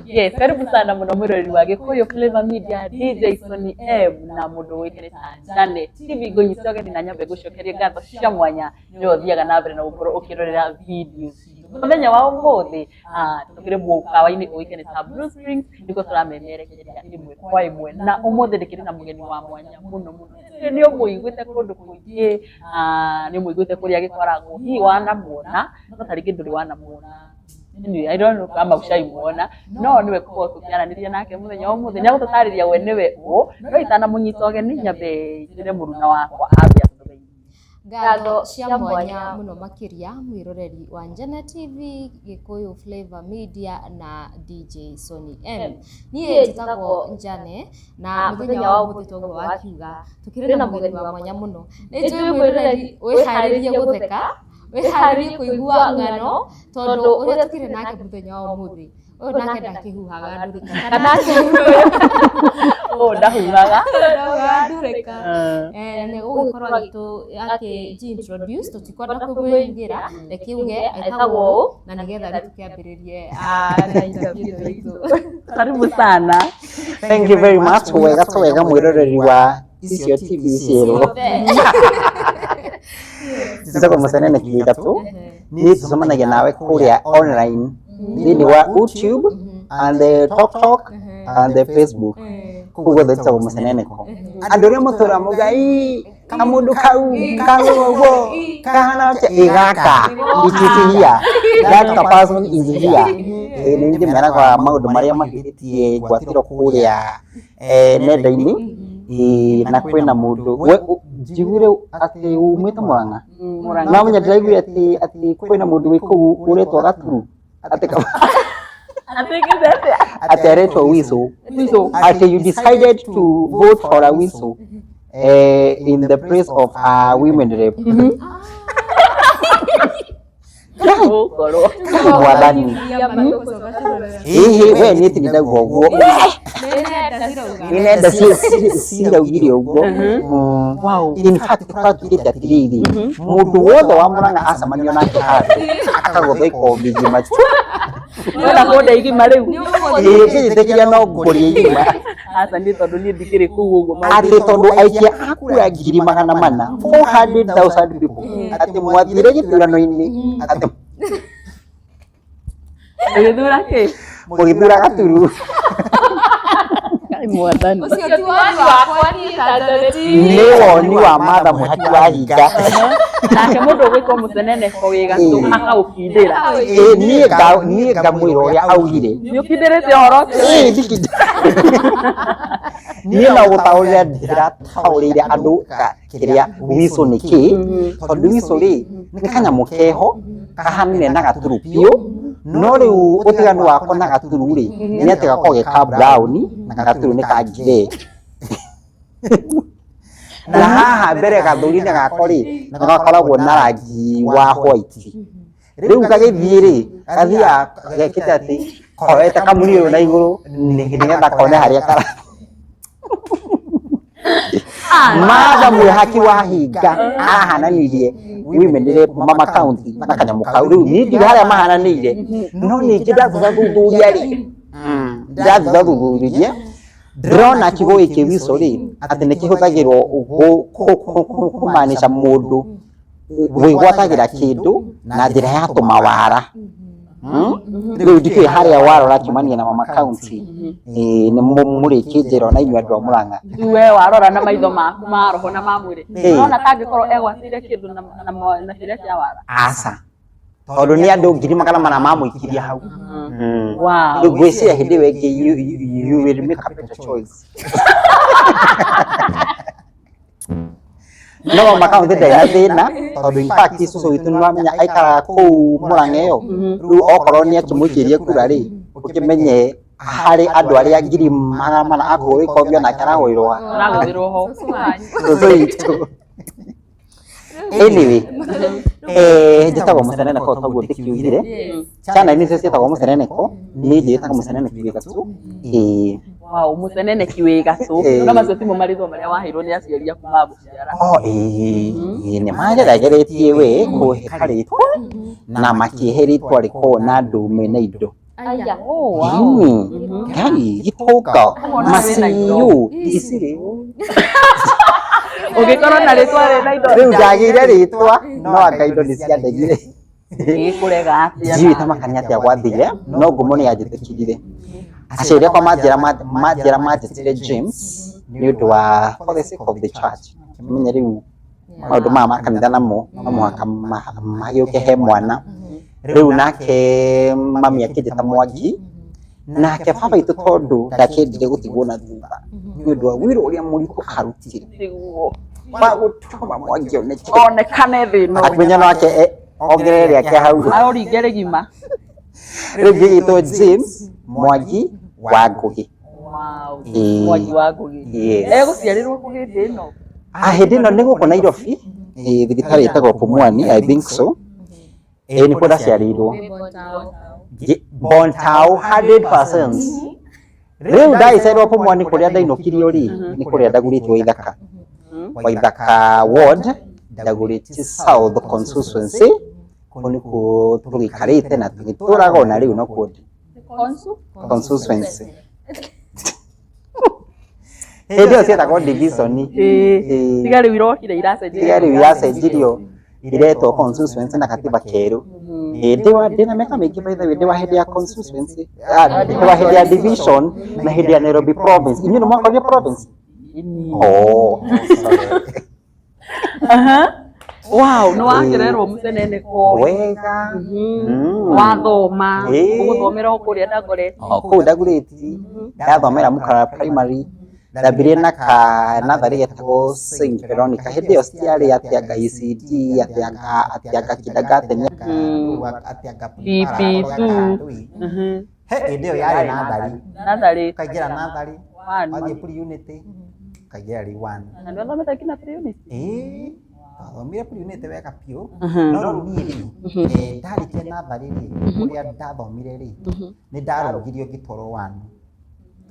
Yes, karibu sana muno mwiroreri wa Gikuyu Flavor Media, DJ Sony M na mundu wikirite Janet TV. Ngũnyite ũgeni na nyambe ngũcokerie ngatho cia mwanya nĩ ũthiaga na mbere na gũkorwo ũkĩrorera video citũ. Mũthenya wa ũmũthĩ tũkĩrĩ mũkawa-inĩ ũĩkaine ta Blue Springs, nĩkuo tũramemerekeria ĩmwe kwa ĩmwe, na ũmũthĩ ndĩkĩrĩ na mũgeni wa mwanya mũno mũno. Nĩ ũmũiguĩte kũndũ kũingĩ, nĩ ũmũiguĩte kũrĩa agĩkoragwo, hihi wanamuona, no ta rĩngĩ ndũrĩ wanamuona. Anyway, I don't know kama ushaimuona, no niwe tũkorwo tũkĩaranĩria nake mũthenya wa ũmũthĩ. Nĩ agũtũtarĩria we nĩwe ũ, no itanamũnyita ũgeni nyambe njĩre mũruna wakwa ambe atũgeithie. Ngatho cia mwanya mũno makĩria mwĩroreri wa Njana TV, Gĩkũyũ Flavor Media na DJ Sony M. Niĩ njĩtagwo Njane na mũthenya wa ũmũthĩ toguo wakiuga tũkĩrĩ na mũgeni wa mwanya mũno. Nĩ njũĩ mwĩroreri wĩharĩrie gũtheka, wĩharĩrie kũigua ng'ano, tondũ ũrĩa tũkĩrĩ nake mũthenya wa ũmũthĩ, ũyũ nake ndakĩhuhaga ndurĩka. Kana ũũ ndahuhaga. Ndahuhaga ndurĩka. Na nĩ gũgĩkorwo akĩ-introduce, tũtikwenda kũmũingĩra, reke uge etagwo ũũ na nĩgetha rĩu tũkĩambĩrĩrie na interview ĩno itũ. Karibu sana. Thank you very much. Wega to wega mwiroreri wa icio TV cierwo. Njĩtagwo Mũcenene Kĩgatũ. Niĩ tũcemanagia nawe kũrĩa online thĩinĩ wa YouTube and the TikTok and the Facebook. Kũu guothe njĩtagwo Mũcenene ko. Andũ arĩa matũraga mauga ĩ kamũndũ kau kau ũguo kahana atĩa, ĩ gaka, it is here. That person is here. Ĩ nĩ ndĩmeraga maũndũ marĩa mahĩtĩtie ngwatĩro kũrĩa nenda-inĩ. Ĩ na kwĩna mũndũ we njiguire atĩ umĩte Mũrang'a. Mũrang'a. No menya ndĩraiguire atĩ kwĩna mũndũ wĩ kũu ũretwo Gaturu. Atĩ Atĩ atĩa? Atĩ aretwo Whistle. Whistle. Atĩ you decided to vote for a whistle in the place of a women rep. Gũkorwo. Mwathani. Ĩhĩ we niĩ ti ndauga ũguo. Nĩ nenda ciraugire ũguo. Wow. In fact twatuĩkĩte atĩrĩrĩ, mũndũ wothe wa Mũrang'a acemania nake handũ akagũtha ikombe igima. Wenda kũnda igima rĩu? Ĩĩ ngĩjĩtĩkĩria no ngũrĩe igima. Aca niĩ tondũ niĩ ndikĩrĩ kũu ũguo maũndũ. Atĩ tondũ aikia a kura 400,000, 400,000 people, atĩ mwathire gĩthurano-inĩ atĩ Ũgĩthura kĩ? Mũgĩthura Gaturu. Ngai mwathani. Ũcio ti woni wakwa niĩ ta Janet. Nĩ woni wa Martha Mũhaki wa Hinga. Nake mũndũ ũgwĩtwo Mũcenene ko wĩ gatũ akaũkindĩra. Ĩĩ niĩ ngamwĩra ũrĩa augire. Nĩ ũkindĩrĩte ũhoro ũcio? Ĩĩ niĩ no gũtaũrĩra ndĩrataũrĩire andũ kĩrĩa whistle nĩ kĩ, tondũ whistle rĩ nĩ kanyamũ keho kahanine na gaturu biũ, no rĩu ũtiganu wako na gaturu rĩ nĩ atĩ gakoragwo ge ka brown na gaturu nĩ ka grey. Na haha mbere gathũri-inĩ gako rĩ nĩ gakoragwo na rangi wa white. Rĩu gagĩthiĩ rĩ gathiaga gekĩte atĩ koete kamũniũrũ na igũrũ nĩgetha kone harĩa kara. Martha Mwĩhaki wa Hinga ahananirie women rep Mama County na kanyamũ kau. Rĩu niĩ ndiũĩ harĩa mahananĩire, no ningĩ ndathutha thuthuria rĩ, ndathutha thuthuria ndĩrona kiugo gĩkĩ whistle rĩ atĩ nĩ kĩhũthagĩrwo kũmaanisha mũndũ wĩgwatagĩra kĩndũ na njĩra ya tũmawara. Rĩu ndikĩũĩ harĩa warora kiumania na Mama County, nĩ mũrĩkĩnjĩra ona inyuĩ andũ a Mũrang'a. Rĩu we warora na maitho maku ma roho na ma mwĩrĩ, ũrona ta angĩkorwo egwatĩire kĩndũ na kĩrĩa kĩa wara? Aca, tondũ nĩ andũ 400,000 mamũikirie hau. Wow. Rĩu ngwĩciria hĩndĩ ĩyo ĩngĩ you will make a better choice. No Mama County ndarĩ na thĩna tondũ in fact cũcũ witũ nĩwamenya aikaraga kũu Mũrang'a ĩyo. Rĩu okorwo nĩ akĩmũikĩrie kura rĩ, ũkĩmenye harĩ andũ arĩa 400,000 akũhũrwo ikombe onake arahũrĩrwo ha. Aragũthĩrwo ho. Cũcũ witũ. Anyway, njĩtagwo Mũcenene ko toguo ndĩkiugire. Channel nĩcio ciĩtagwo Mũcenene ko, niĩ njĩtaga Mũcenene Kĩwĩgatũ. Ĩĩ. Wow, Mũcenene Kĩwĩgatũ. No macio timo marĩtwa marĩa waheirwo nĩ aciari aku magũciara. Oh, ĩĩ, nĩ magerageretie we kũhe karĩtwa na makĩhe rĩtwa rĩkoragwo na ndũme na indo. Aya. Oh, wow. Ngai gĩtũka maciũ icirĩ. Ũngĩkorwo na rĩtwa rĩna indo. Rĩu ndagĩire rĩtwa no anga indo nĩ ciandegire. Gĩkũrega atĩa? Ndiũĩ ta makania atĩa gwathire no ngumo nĩ yanjĩtĩkĩrire. Aciari akwa manjĩra manjĩtire James nĩ ũndũ wa for the sake of the church. Kĩmenye rĩu maũndũ maya ma kanitha namo no mũhaka magĩũke he mwana. Rĩu nake mami akĩnjĩta Mwangi, nake baba witũ tondũ ndakĩendire gũtigwo na thutha nĩ ũndũ wa wĩra ũrĩa mũritũ arutire Nĩguo. wa gũtũma Mwangi oneke. Onekane thĩ ĩno. Akĩmenya no ake ongerere rĩake hau. Aũringe rĩgima. Rĩu ngĩgĩtwo James Mwangi wa Ngũgĩ. Wow. Ĩĩ. Mwangi wa Ngũgĩ. Yes. Egũciarĩrwo kũ hĩndĩ ĩno? Ah, hĩndĩ ĩno nĩ gũkũ Nairobi, thibitarĩ ĩtagwo Pumwani, I think so. Nĩkuo ndaciarĩirwo. Bontao 100%. Rĩu ndagĩciarĩrwo Pumwani kũrĩa ndainũkirio rĩ, nĩ kũrĩa ndagũrĩtwo Ithaka. Waithaka ward, Dagoretti South constituency, kũu nĩkuo tũgĩikarĩte na tũgĩtũraga ona rĩu nokuo ndĩ. Konsu? Constituency. Hĩndĩ ĩyo cietagwo division. Ĩĩ. Tiga rĩu irokire iracenjirio. Tiga rĩu iracenjirio iretwo constituency na katiba kerũ. Ĩĩ, ndĩna mĩaka mĩingĩ by the way, ndĩ wa hĩndĩ ya constituency, ndĩ wa hĩndĩ ya division na hĩndĩ ya Nairobi province. Inyuĩ nĩ mwakorire province? Oh, sorry. Aha. Wow, nĩ wakĩrerwo mũceneneko. Wega. Wathoma, Ĩĩ. ũgũthomera o kũrĩa Dagoretti. O kũu Dagoretti, ndathomera Mũkara primary, ndambirie na ka natharĩ getagwo St Veronica. Hĩndĩ ĩyo citiarĩ atĩ anga ECD, atĩ anga kindergarten, anga PP2. He hĩndĩ ĩyo yarĩ natharĩ. Natharĩ. Ũkaingĩra natharĩ, One. wathiĩ pre-unit, ũkaingĩra rĩ one. Na nĩ wathomete nginya pre-unit? Ĩĩ, twathomire pre-unit wega biũ. No rĩu niĩ rĩ, ndarĩkia natharĩ rĩ, kũrĩa ndathomire rĩ, nĩ ndarũgirio ngĩtwarwo one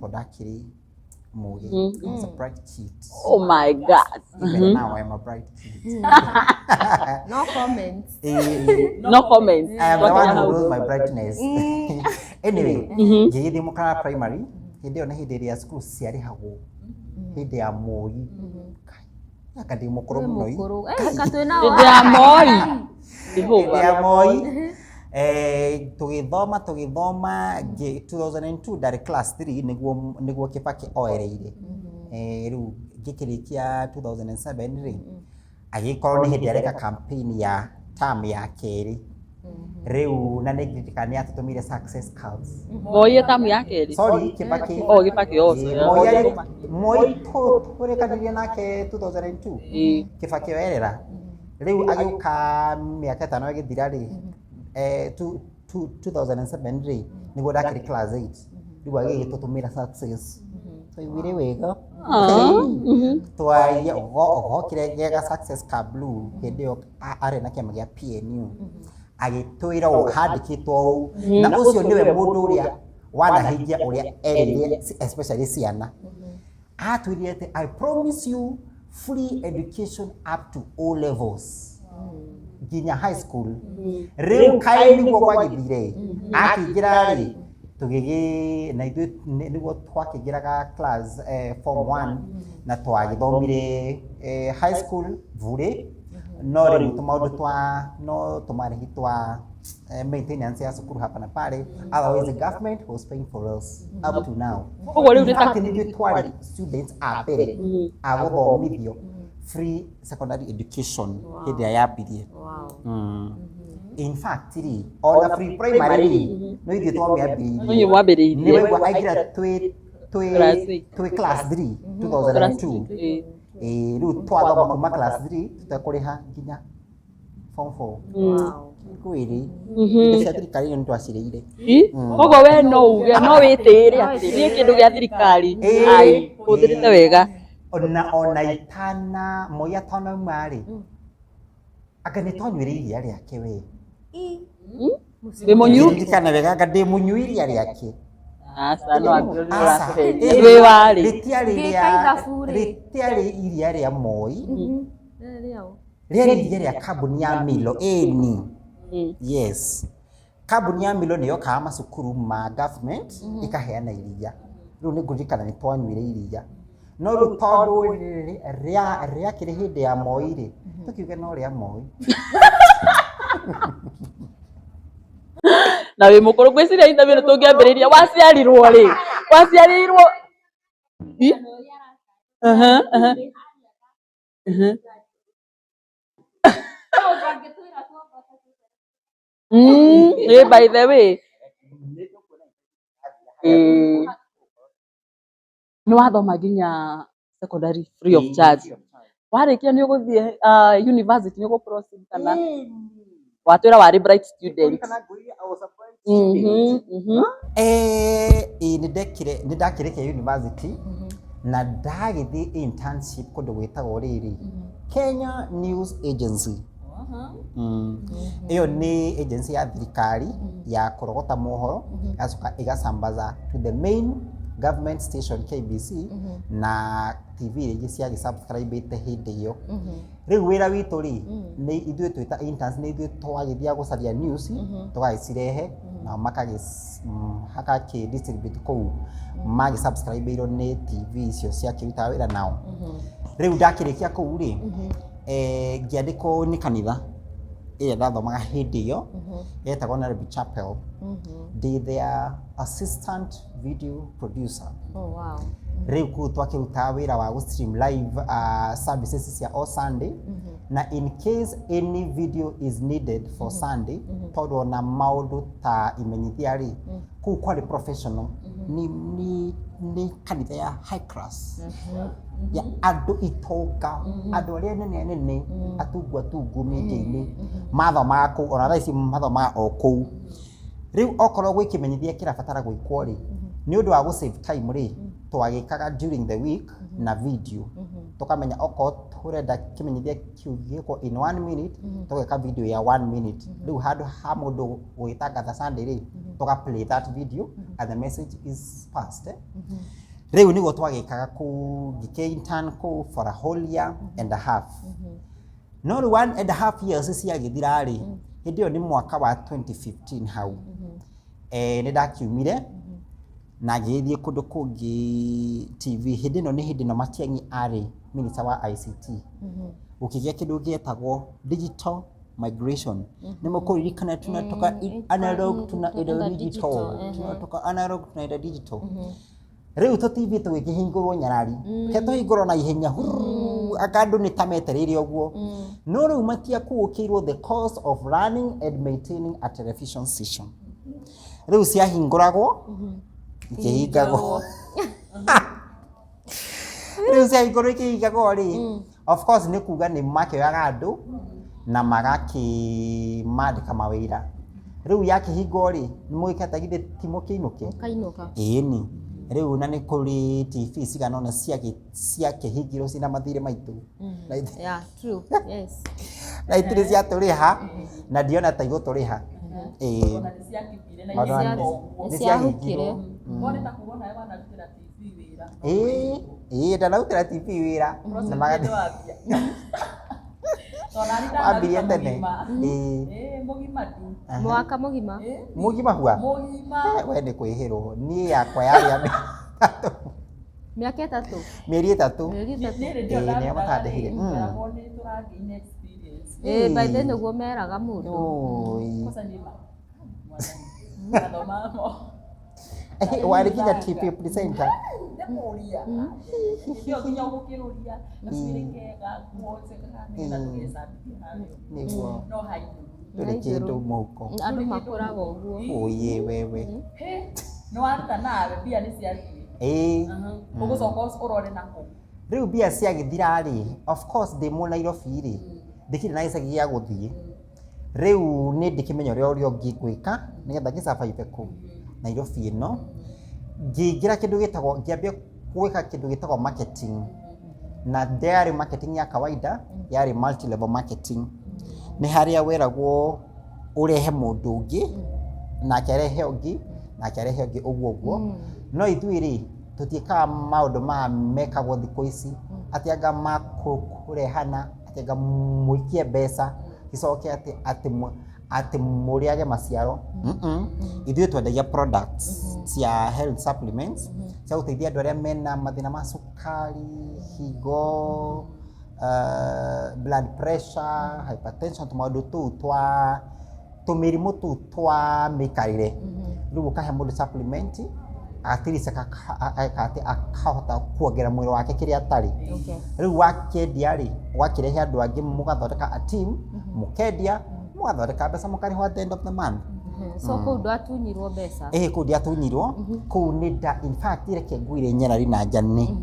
tondũ ndakĩrĩ mũgĩ. I was a bright kid. Oh my God. Even now I am a bright kid. No comments. No comments. I am the one who knows my brightness. Anyway, ngĩgĩthiĩ Mũkara primary, hĩndĩ ĩyo nĩ hĩndĩ ĩrĩa cukuru ciarĩhagwo, hĩndĩ ya Moi. Kai, anga ndĩ mũkũrũ mũno ĩ. Mũkũrũ. Eh, katwĩ Hĩndĩ ya Moi. Hĩndĩ ya Moi, tũgĩthoma 2002 ndarĩ class 3 nĩguo Kibaki oereire. Rĩu ngĩkĩrĩkia 2007 rĩ, agĩkorwo nĩ hĩndĩ areka campaign ya term ya kerĩ. Rĩu na nĩ ndirikana nĩ atũtũmĩire success cards. Moi e tamu ya kerĩ. Sorry, Kibaki. Oh, Kibaki, oh, sorry. Moi Moi tũrĩkanirie nake 2002. Ĩĩ. Kibaki oerera. Rĩu agĩũka mĩaka ĩtano ĩgĩthira rĩ, 2007 rĩ, nĩguo ndakĩrĩ class 8. Rĩu agĩgĩtũtũmĩra success. Twaiguire wega. Twaria gokire gega success ka blue hĩndĩ ĩyo arĩ na kĩama gĩa PNU. Agĩtwĩra ũũ handĩkĩtwo ũũ na ũcio nĩwe mũndũ ũrĩa wanahingia ũrĩa erĩire especially ciana. Atwĩrire atĩ I promise you free education up to O levels nginya high school. Rĩu kaĩ nĩguo gwagĩthire akĩingĩra rĩ, tũgĩgĩ na ithuĩ nĩguo twakĩingĩraga class form 1 na twagĩthomire high school bure, no rĩu tũmaũndũ twa no tũmarĩhi twa maintenance ya cukuru hapa na pale, otherwise the government was paying for us up to now. Ũguo rĩu nĩ In ta fact, nithuĩ twarĩ students a mbere a gũthomithio free secondary education hĩndĩ ĩrĩa yambirie. Wow. In fact rĩ, ona free primary rĩ, no ithuĩ twamĩambĩrĩirie. Inyuĩ mwambĩrĩirie. Nĩ waigua aingĩra twĩ Class twĩ eight. twĩ class 3 2002. Ĩĩ. Ĩĩ, rĩu twathoma kuma class 3 tũtekũrĩha nginya form 4. Wow. Kwĩrĩ indo cia thirikari nĩ twacirĩire. Ĩ? Koguo we no uge no wĩtĩĩre atĩ niĩ kĩndũ gĩa thirikari Ĩĩ. ai hũthĩrĩte wega. Ona itana Moi atanauma rĩ, anga nĩ twanyuire iria rĩake we. Wĩ mũnyu? Ndirikana wega anga ndĩ mũnyui iria rĩake. Aca no angĩkorwo nĩ Aca. ũratũheria. Wĩ warĩ. Rĩtiarĩ Ngĩka rĩa ithabu rĩ. rĩtiarĩ iria rĩa Moi, Rĩao. rĩarĩ iria rĩa kambuni ya Milo ĩni. Yes. Kambuni ya Milo nĩ yokaga macukuru ma government ĩkaheana iria. Rĩu nĩ ngũririkana nĩ twanyuire iria, no rĩu tondũ rĩakĩrĩ hĩndĩ ya Moi rĩ, tũkiuge no rĩa Moi. Na wĩ mũkũrũ, ngwĩciria interview nĩ tũngĩambĩrĩria. Waciarirwo rĩ? Waciarĩirwo? Aha, aha. Ĩ, by the way, ĩ, nĩ wathoma nginya secondary free of charge? Warĩkia nĩ ũgũthiĩ university, nĩ ũgũ proceed kana watwĩra warĩ bright student? Ĩĩ, nĩ ndekire, nĩ ndakĩrĩkia university na ndagĩthiĩ internship kũndũ gwĩtagwo rĩrĩ Kenya News Agency. Ĩyo nĩ agency ya thirikari ya kũrogota mohoro, ĩgacoka ĩgasambaza to the main government station KBC na TV iria ingĩ ciagĩ subscribe hĩndĩ ĩyo. Rĩu wĩra witũ rĩ, nĩ ithuĩ twĩta interns, nĩ ithuĩ twagĩthiaga gũcaria news, tũgagĩcirehe, nao makagĩ hakakĩ distribute kũu magĩ subscribe irwo nĩ TV icio ciakĩrutaga wĩra nao. Rĩu ndakĩrĩkia kũu rĩ, ngĩandĩkwo nĩ kanitha ĩrĩa ndathomaga hĩndĩ ĩyo yetagwo Nairobi Chapel, ndĩ their assistant video producer. Oh, wow. Rĩu kũu twakĩrutaga wĩra wa gũ stream live services cia o Sunday, na in case any video is needed for Sunday, tondũ ona maũndũ ta imenyithia rĩ, kũu kwarĩ professional, nĩ kanitha ya high class ya andũ itonga, andũ arĩa nene nene, atungu atungu mĩingĩ-inĩ mathomaga kũu, ona thaa ici mathomaga o kũu. Rĩu okorwo gwĩ kĩmenyithia kĩrabatara gwĩkwo rĩ, nĩ ũndũ wa gũ save time rĩ, twagĩkaga during the week na video, tũkamenya okorwo tũrenda kĩmenyithia kĩu gĩkwo in one minute, tũgeka video ya one minute. Rĩu handũ ha mũndũ gũgĩtangatha Sunday rĩ, tũga play that video and the message is passed, eh? Rĩu nĩguo twagĩkaga kũu, ngĩkĩ intern kũu for a whole year and a half. No rĩu one and a half years ciagĩthira rĩ, hĩndĩ ĩyo nĩ mwaka wa 2015 hau, nĩ ndakiumire na ngĩgĩthiĩ kũndũ kũngĩ TV. Hĩndĩ ĩno nĩ hĩndĩ ĩno Matiang'i arĩ minister wa ICT, gũkĩgĩa kĩndũ gĩetagwo digital migration. Nĩ mũkũririkana tunatoka analog tunaenda tunaenda digital, digital, tunatoka analog tunaenda digital. Rĩu tũ TV tũgĩkĩhingũrwo nyarari ke tũhingũrwo na ihenya hururu, anga andũ nĩ ta metereire ũguo, no rĩu matiakuũkĩirwo the cost of running and maintaining a television station. Rĩu ciahingũragwo ikĩhingagwo, rĩu ciahingũrwo ikĩhingagwo rĩ, of course nĩ kuga nĩ makĩoyaga andũ na magakĩmandĩka mawĩra. Rĩu yakĩhingwo rĩ, nĩ mũgĩkĩte githĩ ti mũkĩinũke? Ũkainũka. Ĩĩni, rĩu na nĩ kũrĩ TV cigana ũna ciakĩhingirwo ciĩna mathirĩ maitũ. Yeah, true. Yes. Na itirĩ ciatũrĩha, na ndiona ta igũtũrĩha. Ĩĩ. Ona nĩ ciakibire na Ona inyuĩ nĩ ũguo. Nĩ ciahingirwo. Wone ta kuga onawe wanarutĩra TV wĩra. Ĩĩ, ndanarutĩra TV wĩra na Process wambia. Tondũ nani wambirie ndanaruta tene. mũgima. Ĩĩ. Ĩĩ, mũgima tu. Mwaka mũgima. Ĩĩ, Mũgima hua? Mũgima. We nĩ kwĩhĩrwo, niĩ yakwa yarĩ ya 3. Mĩaka 3. Mĩeri 3. Mĩeri Niĩ 3. rĩrĩa Ĩĩ, nĩo ndarutaga rĩ, matandĩhire. nderagwo nĩ tũragain experience. Ĩĩ, by then nĩguo meraga mũndũ. Oi. Kosa nĩ ma. Mwathani. Ngathoma mo. Warĩ nginya TV presenter. Ndĩkũria. Hĩndĩ ĩyo nginya ũgũkĩrũria gacuĩrĩ kega, nguo njega, nĩgetha tũgecambithie harĩa. Nĩguo. No haithũru. Ndũrĩ kĩndũ mũhuko. Andũ makũraga ũguo. Oye wewe. Hĩ, nĩ waruta nawe mbia nĩ ciathiĩ. Ĩĩ. Ũgũcoka ũrore nakũ. Rĩu mbia ciagĩthira rĩ, of course ndĩ mũ Nairobi rĩ, ndikĩrĩ na gĩcagi gĩa gũthiĩ. Rĩu nĩ ndĩkĩmenya ũrĩa ũngĩ ngwĩka nĩgetha ngĩ survive kũ Nairobi ĩno. Ngĩingĩra kĩndũ gĩtagwo, ngĩambia gwĩka kĩndũ gĩtagwo marketing. Na ndĩarĩ marketing ya kawaida, yarĩ multi level marketing. Nĩ harĩa weragwo ũrehe mũndũ ũngĩ, nake arehe ũngĩ, nake arehe ũngĩ, ũguo ũguo. No ithuĩ rĩ, tũtiĩkaga maũndũ maya mekagwo thikũ ici, atĩ anga ma kũrehana, atĩ anga mũikie mbeca, icoke atĩ Atĩ mũrĩage maciaro. Ithuĩ twendagia products cia health supplements cia gũteithia andũ arĩa mena mathĩna ma cukari, higo, blood pressure, hypertension, tũmaũndũ tũu twa tũmĩrimũ tũu twa mĩikarĩre. Rĩu ũkahe mũndũ supplement at least ageka atĩ akahota kuongerera mwĩrĩ wake kĩrĩa atarĩ. Rĩu wakĩendia rĩ, ũgakĩrehe andũ angĩ, mũgathondeka a team, mũkendia, mũgathondeka mbeca, mũkarĩhwo at the end of the month. So kũu ndwatunyirwo mbeca? Ĩhĩ, kũu ndiatunyirwo. Kũu nĩ nda, in fact reke ngwĩre, nyarari na njane,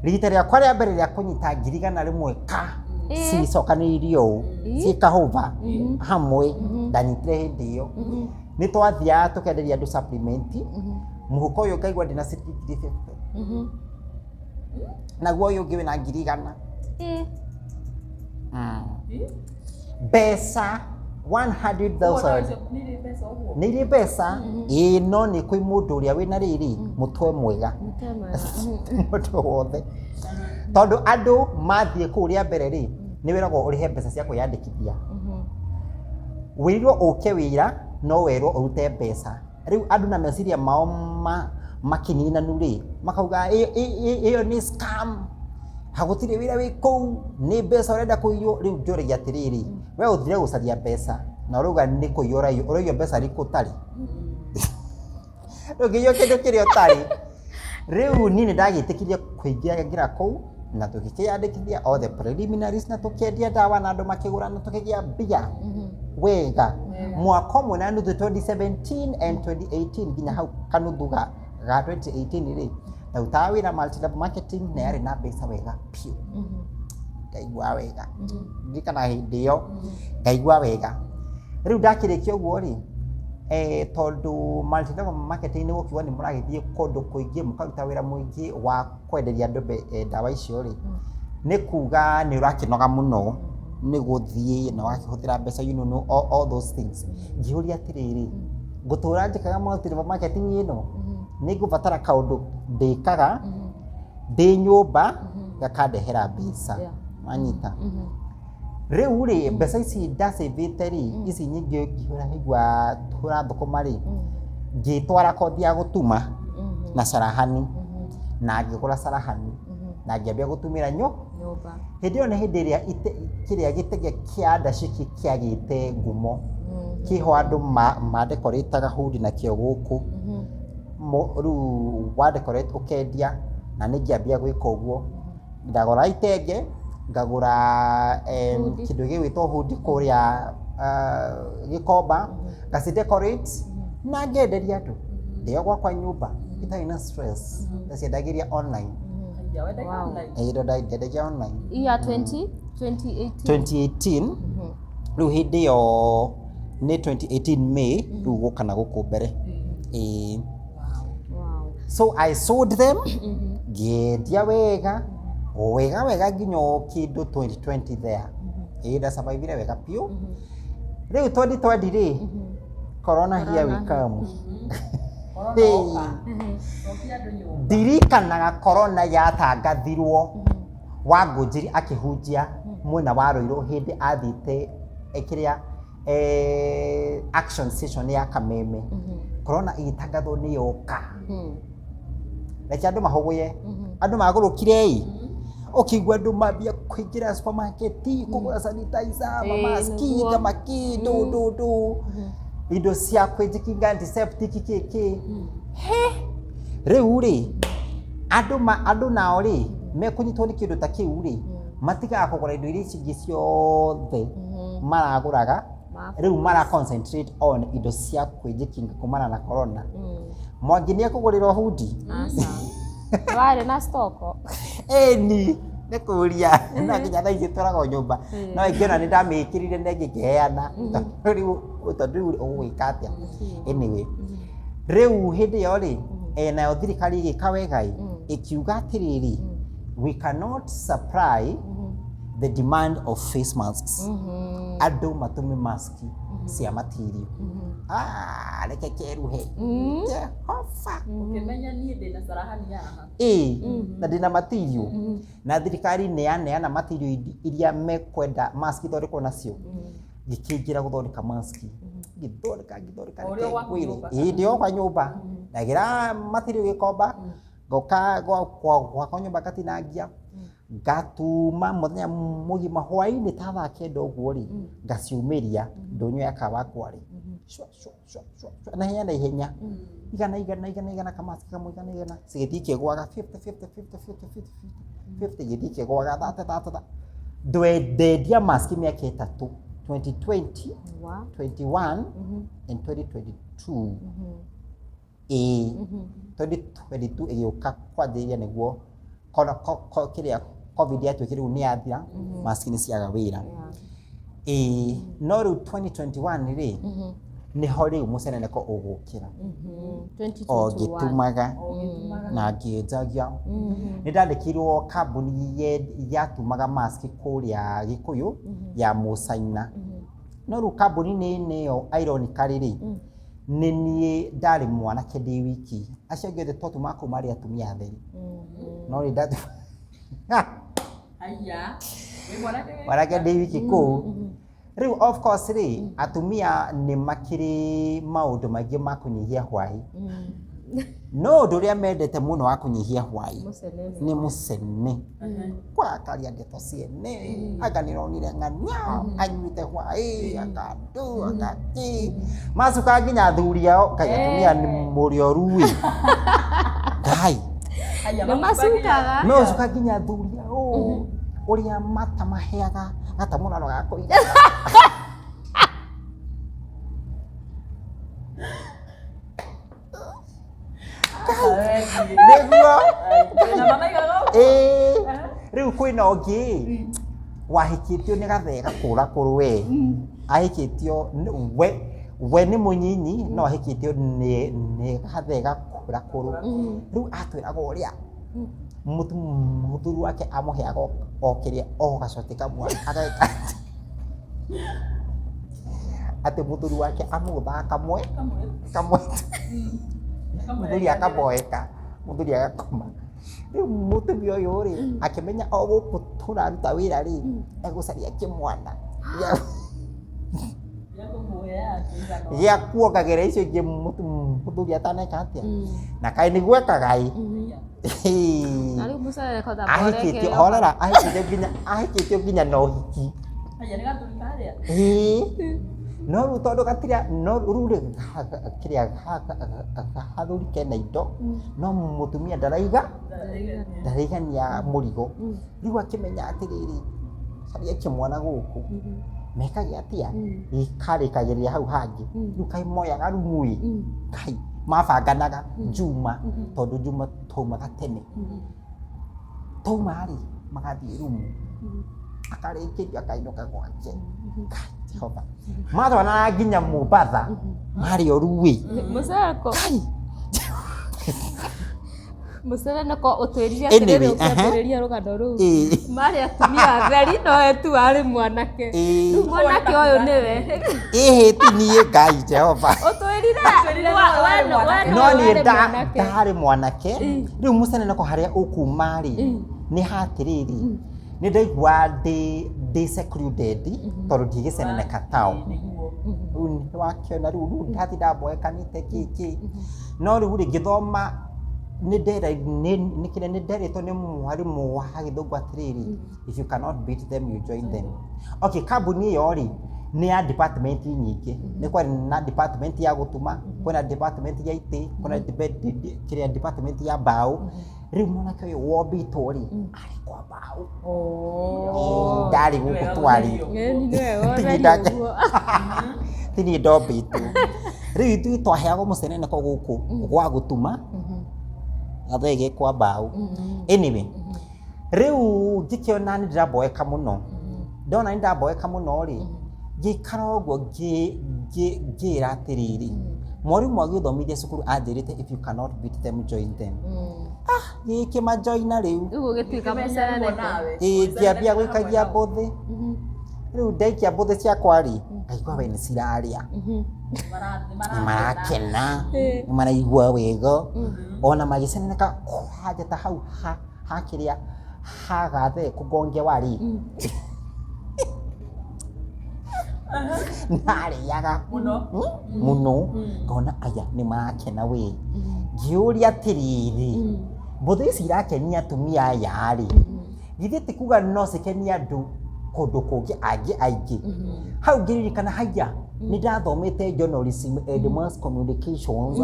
rita rĩakwa rĩa mbere rĩa kũnyita 100,000 ka cicokanĩrĩirio ũũ cikahũba hamwe, ndanyitire hĩndĩ ĩyo nĩ twathiaga tũkenderia andũ supplement. Mũhuko ũyũ ngaigua ndĩna ciringi 50,000, naguo ũyũ ũngĩ wĩna 100,000. Mbeca 100,000 nĩ irĩ mbeca, ĩĩ, no nĩ kwĩ mũndũ ũrĩa wĩna rĩrĩ mũtwe mwega. Mũtwe mwega. Mũndũ wothe, tondũ andũ mathiĩ kũu rĩa mbere rĩ, nĩ wĩragwo ũrĩhe mbeca cia kwĩyandĩkithia. Wĩrirwo ũke wĩra, no werwo ũrute mbeca. Rĩu andũ na meciria mao makininanu rĩ, makauga ĩyo nĩ scam, hagũtirĩ wĩra wĩ kũu, nĩ mbeca ũrenda kũiywo. Rĩu njũragia atĩrĩrĩ, we ũthire gũcaria mbeca na ũrauga nĩ kũiywo ũraiywo, ũraiywo mbeca irĩkũ ũtarĩ? Ndũngĩiywo kĩndũ kĩrĩa ũtarĩ. Rĩu niĩ nĩ ndagĩtĩkirie kũingĩra kũu na tũgĩkĩyandĩkithia all the preliminaries na tũkĩendia ndawa na andũ makĩgũra na tũkĩgĩa mbia wega mwaka ũmwe na nuthu, 2017 and 2018, nginya hau kanuthu ga 2018 rĩ, ndarutaga wĩra multi level marketing na yarĩ na mbeca wega biũ. Ngaigua wega, ndirikana hĩndĩ ĩyo ngaigua wega. Rĩu ndakĩrĩkia ũguo rĩ, tondũ multi level marketing nĩ gũkiuga nĩ mũragĩthiĩ kũndũ kũingĩ, mũkaruta wĩra mũingĩ wa kwenderia andũ ndawa icio rĩ, nĩ kuga nĩ ũrakĩnoga mũno nĩ gũthiĩ na ũgakĩhũthĩra mbeca, all those things. Ngĩũria atĩrĩrĩ, ngũtũra njĩkaga multi level marketing ĩno? Nĩ ngũbatara kaũndũ ndĩkaga ndĩ nyũmba gakandehera mbeca. Wanyita? Rĩu rĩ, mbeca ici ndacĩvĩte rĩ, ici nyingĩ ngĩhũra ngĩigua tũrathũkũma rĩ, ngĩtwara kothi ya gũtuma na carahani na ngĩgũra carahani na ngĩambia gũtumĩra nyũmba. Hĩndĩ ĩyo nĩ hĩndĩ ĩrĩa kĩrĩa gĩtege kĩa ndaciki kĩagĩte ngumo kĩho, andũ madekorĩtaga hudi nakĩo gũkũ. Rĩu wa decorate ũkendia, na nĩ ngĩambia gwĩka ũguo. Ndagũra itenge, ngagũra Hoodie. Kĩndũ gĩgwĩtwo hoodie kũrĩa Gĩkomba, ngaci decorate na ngenderia andũ ndĩo gwakwa nyũmba itarĩ na stress. Ndaciendagĩria online. Ĩĩ, ndendagia online. Year 20 2018? 2018. Rĩu hĩndĩ ĩyo nĩ 2018 May, rĩu gũka na gũkũ mbere, ĩĩ. So I sold them, ngĩendia wega wega wega nginya o kĩndũ 2020 there. Ĩĩ, ndasurvivire wega biũ. Rĩu 2020 rĩ, corona, here we come. Hey. Ndirikanaga corona yatangathirwo, Wangũnjiri akĩhunjia mwena wa Rũirũ hĩndĩ athiĩte kĩrĩa action session ya Kameme. Corona ĩgĩtangathwo nĩ yoka, reke andũ mahũgũye, andũ magũrũkire ĩ, ũkĩigua andũ mambia kũingĩra supermarket kũgũra sanitizer, mamaski, thamaki, ndũ ndũ ndũ, indo cia kwĩjikinga, antiseptic, kĩkĩ. He, rĩu rĩ, andũ nao rĩ, mekũnyitwo nĩ kĩndũ ta kĩu rĩ, matigaga kũgũra indo iria ici ingĩ ciothe maragũraga. Rĩu mara concentrate on indo cia kwĩjikinga kumana na corona. Mwangi nĩ ekũgũrĩrwo hoodie. Aca, warĩ na stock? Ĩni, nĩ kũria na nginya thaa ici tũragwo nyũmba, no ĩngĩona nĩ ndamĩkĩrire na ĩngĩ ngĩheana, tondũ rĩu ũgũgĩka atĩa? Anyway, rĩu hĩndĩ ĩyo rĩ, nayo thirikari ĩgĩka wega ĩ, ĩkiuga atĩrĩrĩ, we cannot supply the demand of face masks, andũ matũme maski cia material. Ah, reke keruhe Jehova. Ũkĩmenya niĩ ndĩna carahani haha. Ĩĩ, na ndĩna material, na thirikari nĩ yaneana material iria mekwenda mask ithondekwo nacio. Ngĩkĩingĩra gũthondeka maski, ngĩthondeka, ngĩthondeka. O ũrĩa reke gwaku ngwĩre. nyũmba. Ĩĩ, ndĩ o kwa nyũmba, ndagĩra material gĩkomba, ngoka gwakwa nyũmba, ngatinangia, ngatuma mũthenya mũgima. Hwaĩ-inĩ ta thaa 9 ũguo rĩ, ngaciumĩria ndũnyũ ya Kawangware, cua cua cua cua cua, na ihenya na ihenya, igana igana igana igana, kamaski kamwe igana igana, cigĩthiĩ ikĩgũaga 50 50 50 50 50 50, igĩthiĩ ikĩgũaga 30 30 30. Ndendia maski mĩaka 3, 2020, 21 and 2022. Ĩĩ, 2022 ĩgĩũka kwanjĩrĩria nĩguo kona kĩrĩa COVID yatuĩkire rĩu nĩ yathira, maski nĩ ciaga wĩra. Ĩĩ, no rĩu 2021 rĩ, nĩho rĩu mũceneneko ũgũkĩra o 2021. Ngĩtumaga na ngĩenjagia. Nĩ ndandĩkirwo kambuni yatumaga mask kũrĩa Gĩkũyũ ya Mũcaina, no rĩu kambuni-inĩ ĩyo ironically rĩ, nĩ niĩ ndarĩ mwanake ndĩ wiki. Acio angĩ othe twatumaga kũu marĩ atumia atheri, no nĩ ndatuma Aya. Wĩ mwanake wĩ mwanake ndĩ wiki kũu. Rĩu of course rĩ, atumia nĩ makĩrĩ maũndũ maingĩ ma kũnyihia hwaĩ, no ũndũ ũrĩa mendete mũno wa kũnyihia hwaĩ Mũcenene. Nĩ mũcene. Kwakaria ndeto ciene, anga nĩronire ng'ania anyuĩte hwaĩ, akandũ akakĩ macuka nginya athuri ao. Ngai, atumia nĩ mũrĩ oru ĩ, Ngai. Aya, Nĩ macukaga. Meũcuka nginya athuri ao ũrĩa matamaheaga gatamũrano ga kũiga. Nĩguo. Na mamaigaga ũguo. Ĩĩ, rĩu kwĩna ũngĩ wahikĩtio nĩ gathee gakũra kũrũ we ahikĩtio we nĩ mũnyinyi, no ahikĩtio nĩ gathee gakũra kũrũ. Rĩu atwĩraga ũrĩa mũthuri wake amũheaga o kĩrĩa o gacoti kamwe, ageka atĩ mũthuri wake amũgũthaga kamwe kamwe, mũthuri akaboeka, mũthuri agakoma. Rĩu mũtumia ũyũ rĩ, akĩmenya o gũkũ tũraruta wĩra rĩ, egũcaria kĩmwana Gĩa kũmũheaga kĩigana. Gĩa kuongagĩra icio ingĩ mũthuri ataneka atĩa, na kaĩ nĩ gwekaga ĩ. Na rĩu mũceneneko ta Ahikĩtio, horera, ahikĩtio nginya na ũhiki. Aya, nĩ gathuri karĩa. Ĩĩ, no rĩu tondũ gatira, no rĩu rĩ kĩrĩa gathuri kena indo, no mũtumia ndaraigania mũrigo. Rĩu akĩmenya atĩrĩrĩ, caria kĩmwana gũkũ mekage atĩa, gĩkarĩkagĩrĩria hau hangĩ. Rĩu kaĩ moyaga rumu ĩ, kai mabanganaga Juma, tondũ Juma twaumaga tene, twauma rĩ, magathiĩ rumu, akarĩkĩrio akainũka gwake. Kai, Jehova, matwaranaga nginya Mombatha marĩ oru ĩ. Mũceneneko. Kai. Mũceneneko, ũtwĩrire Anyway, atĩrĩrĩ, ũkĩambĩrĩria rũgano rũu, Ĩĩ. marĩ atumia atheri, no we tu arĩ mwanake. Ĩĩ. Rĩu mwanake ũyũ nĩwe. Ĩhĩ, ti niĩ, Ngai Jehova. Ũtwĩrire Ũtwĩrire no warĩ mwanake. No niĩ warĩ mwanake. Ndarĩ mwanake. Rĩu mũceneneko harĩa ũkuma rĩ, nĩ hatĩrĩrĩ, nĩ ndaigua ndĩ secluded tondũ ndigĩceneneka tao. Nĩguo. Rĩu nĩ wakĩona rĩu ndatinda mboekanĩte kĩ, no rĩu rĩ, ngĩthoma nĩ ndera nĩ kĩrĩa nĩ nderĩtwo nĩ mwarimũ wa gĩthũngũ atĩrĩrĩ, "If you cannot beat them, you join them." Okay, kambuni ĩyo rĩ, nĩ ya department nyingĩ. Nĩ kwarĩ na department ya gũtuma, kwĩna department ya itĩ, kwĩna kĩrĩa department ya mbaũ. Rĩu mwanake ũyũ wombĩtwo rĩ, arĩ kwa mbaũ. Ĩĩ, ndarĩ gũkũ twarĩ. Ĩni nĩwe Ti niĩ wotheri ũguo. Ti niĩ ndombĩtwo. Rĩu ithuĩ twaheagwo mũceneneko gũkũ gwa gũtuma, gathee ge kwa mbaũ. Anyway, rĩu ngĩkĩona nĩ ndĩraboeka mũno. Ndona nĩ ndaboeka mũno rĩ, ngĩikara ũguo ngĩĩra atĩrĩrĩ, mwarimũ agĩthomithia cukuru anjĩrĩte, "If you cannot beat them, join them." Ah, gĩkĩ majoina rĩu. Rĩu ũgĩtuĩka Kĩmenya mũceneneko. nawe. Ĩĩ, ngĩambia gũikagia mbũthĩ. Rĩu ndaikia mbũthĩ ciakwa rĩ, ngaigua we nĩ cirarĩa, nĩ marakena, nĩ maraigua wega, ona magĩceneneka kwanja ta hau hakĩrĩa hagathe kũgongewa rĩ. Narĩaga Mũno. Mũno, ngona aya nĩ marakena we. Ngĩũria atĩrĩrĩ, mbũthĩ ici irakenia atumia aya rĩ, githĩ ti kuga no cikenie andũ kũndũ kũngĩ angĩ aingĩ? Hau ngĩririkana haya nĩ ndathomete journalism and mass communications.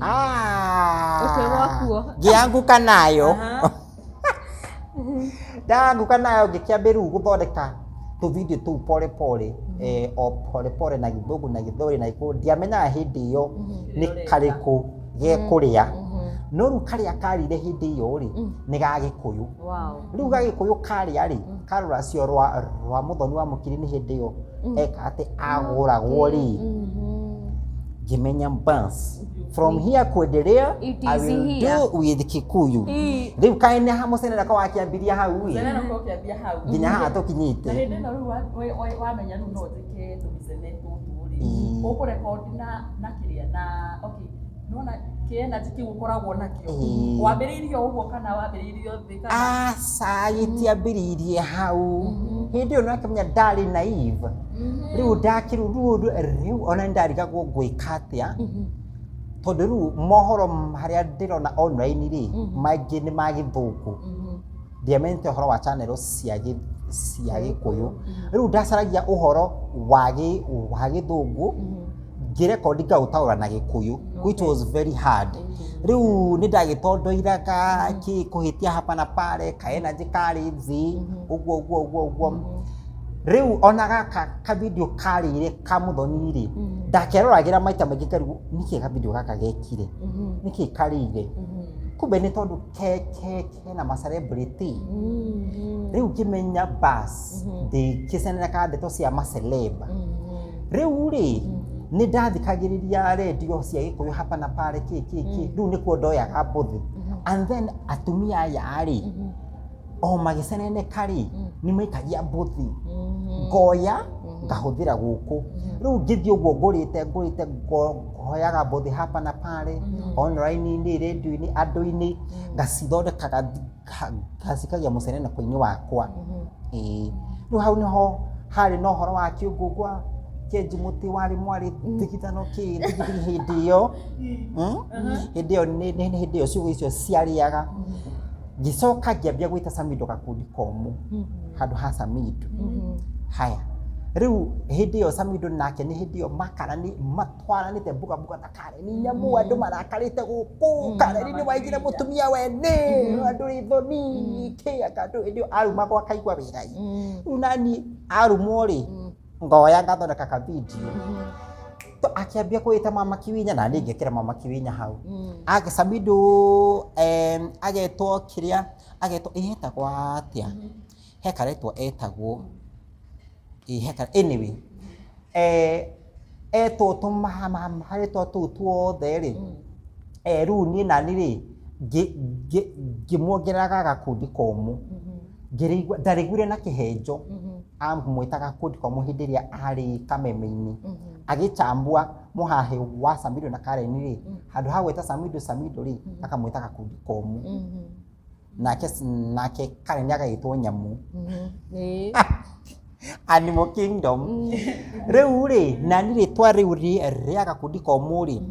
Ah! Ũkĩgwa kuo. Ngĩanguka nayo. Ndanguka nayo, ngĩkĩambia rĩu gũthondeka tũvideo tũu pole pole, o pole pole, na Gĩthũngũ na Gĩthweri na Gĩkũyũ. Ndiamenyaga hĩndĩ ĩyo nĩ karĩkũ gekũrĩa, no rĩu karĩa karĩire hĩndĩ ĩyo rĩ, nĩ ga Gĩkũyũ. Rĩu ga Gĩkũyũ karĩa rĩ, karũracio rwa Mũthoni wa Mũkiri, nĩ hĩndĩ ĩyo eka atĩ agũragwo rĩ, ngĩmenya bas, from here kuendelea It I is will here. do with Kikuyu. Rĩu kaĩ nĩ hamũcenera wakĩambiria hau ĩ, Mũcenero ũkĩambia hau. Nginya haha Na tũkinyĩte. hĩndĩ ĩno rĩu wamenya rĩu no njĩke tũmicene tũtũ rĩ, ũkũrekondi na kĩrĩa na okay, nona kĩ-energy kĩu ũkoragwo nakĩo, wambĩrĩirie o ũguo kana wambĩrĩirie o thĩ kana? Aca, gĩtiambĩrĩirie hau. Hĩndĩ ĩyo nakĩmenya ndarĩ naive. Rĩu ndakĩrũ rĩu ona nĩ ndarigagwo ngwĩka atĩa, tondũ rĩu mohoro marĩa ndĩrona online rĩ, maingĩ nĩ ma Gĩthũngũ. Ndiamenyete ũhoro wa channel cia Gĩkũyũ. Rĩu ndacaragia ũhoro wa Gĩthũngũ, ngĩrekondi ngaũtaũra na Gĩkũyũ, which was very hard. Rĩu nĩ ndagĩtondoiraga kĩ kũhĩtia hapa na pale, ka energy karĩ thĩ ũguo ũguo ũguo ũguo. Rĩu ona gaka kavideo karĩire ka Mũthoni rĩ, ndakeroragĩra maita maingĩ, ngarigwo nĩkĩ kavideo gaka gekire, nĩkĩ karĩire. Kumbe nĩ tondũ ke ke kena ma celebrity. Rĩu ngĩmenya bas, ndĩkĩcenera ndeto cia ma celeb. Rĩu rĩ, nĩ ndathikagĩrĩria redio cia Gĩkũyũ hapa na pale, kĩ kĩ kĩ. Rĩu nĩkuo ndoyaga mbũthĩ, and then atumia aya rĩ, o magĩceneneka rĩ, nĩ maikagia mbũthĩ, ngoya ngahũthĩra gũkũ. Rĩu ngĩthiĩ ũguo ngũrĩte ngũrĩte, ngoyaga mbũthĩ hapa na pale, online-inĩ, radio-inĩ, andũ-inĩ, ngacithondekaga, ngacikagia mũceneneko-inĩ wakwa. Ĩĩ, rĩu hau nĩho harĩ na ũhoro wa kĩũngũngwa kĩenji mũtĩ warĩ mwarĩ thigithano kĩ thigithigi hĩndĩ ĩyo. Hĩndĩ ĩyo nĩ hĩndĩ ĩyo ciugo icio ciarĩaga. Ngĩcoka ngĩambia gwĩta Samido gakundi komũ handũ ha Samido. Haya, rĩu hĩndĩ ĩyo Samido nake nĩ hĩndĩ ĩyo makarani matwaranĩte mbuga mbuga na Kareni nyamũ, andũ marakarĩte gũkũ, Kareni nĩ waigire mũtumia wene, andũ rĩ thoni kĩ anga andũ. Hĩndĩ ĩyo arumagwo akaigua wĩra ĩ. Rĩu nani arumwo rĩ, ngoya ngathondeka ka video. To akĩambia kwĩta Mama Kiwinya, na niĩ ngĩkĩra Mama Kiwinya hau. Age Samido agetwo kĩrĩa agetwo, ĩ etagwo atĩa, he karetwo etagwo, ĩ he anyway, etwo tũmarĩtwa tũu tuothe rĩ, rĩu niĩ nani rĩ, ngĩmuongerera gakundi komũ. Ngĩrĩigua ndarĩguire na kĩhenjo amwĩta gakundi komũ hĩndĩ ĩrĩa arĩ kameme-inĩ agĩchambua mũhahĩ wa Samido na Karen rĩ, handũ ha gwĩta Samido Samido rĩ, akamwĩta gakundi komũ, nake Karen agagĩtwo nyamũ, Animal Kingdom. Rĩu rĩ, nani rĩtwa rĩu rĩa gakundi komũ rĩ,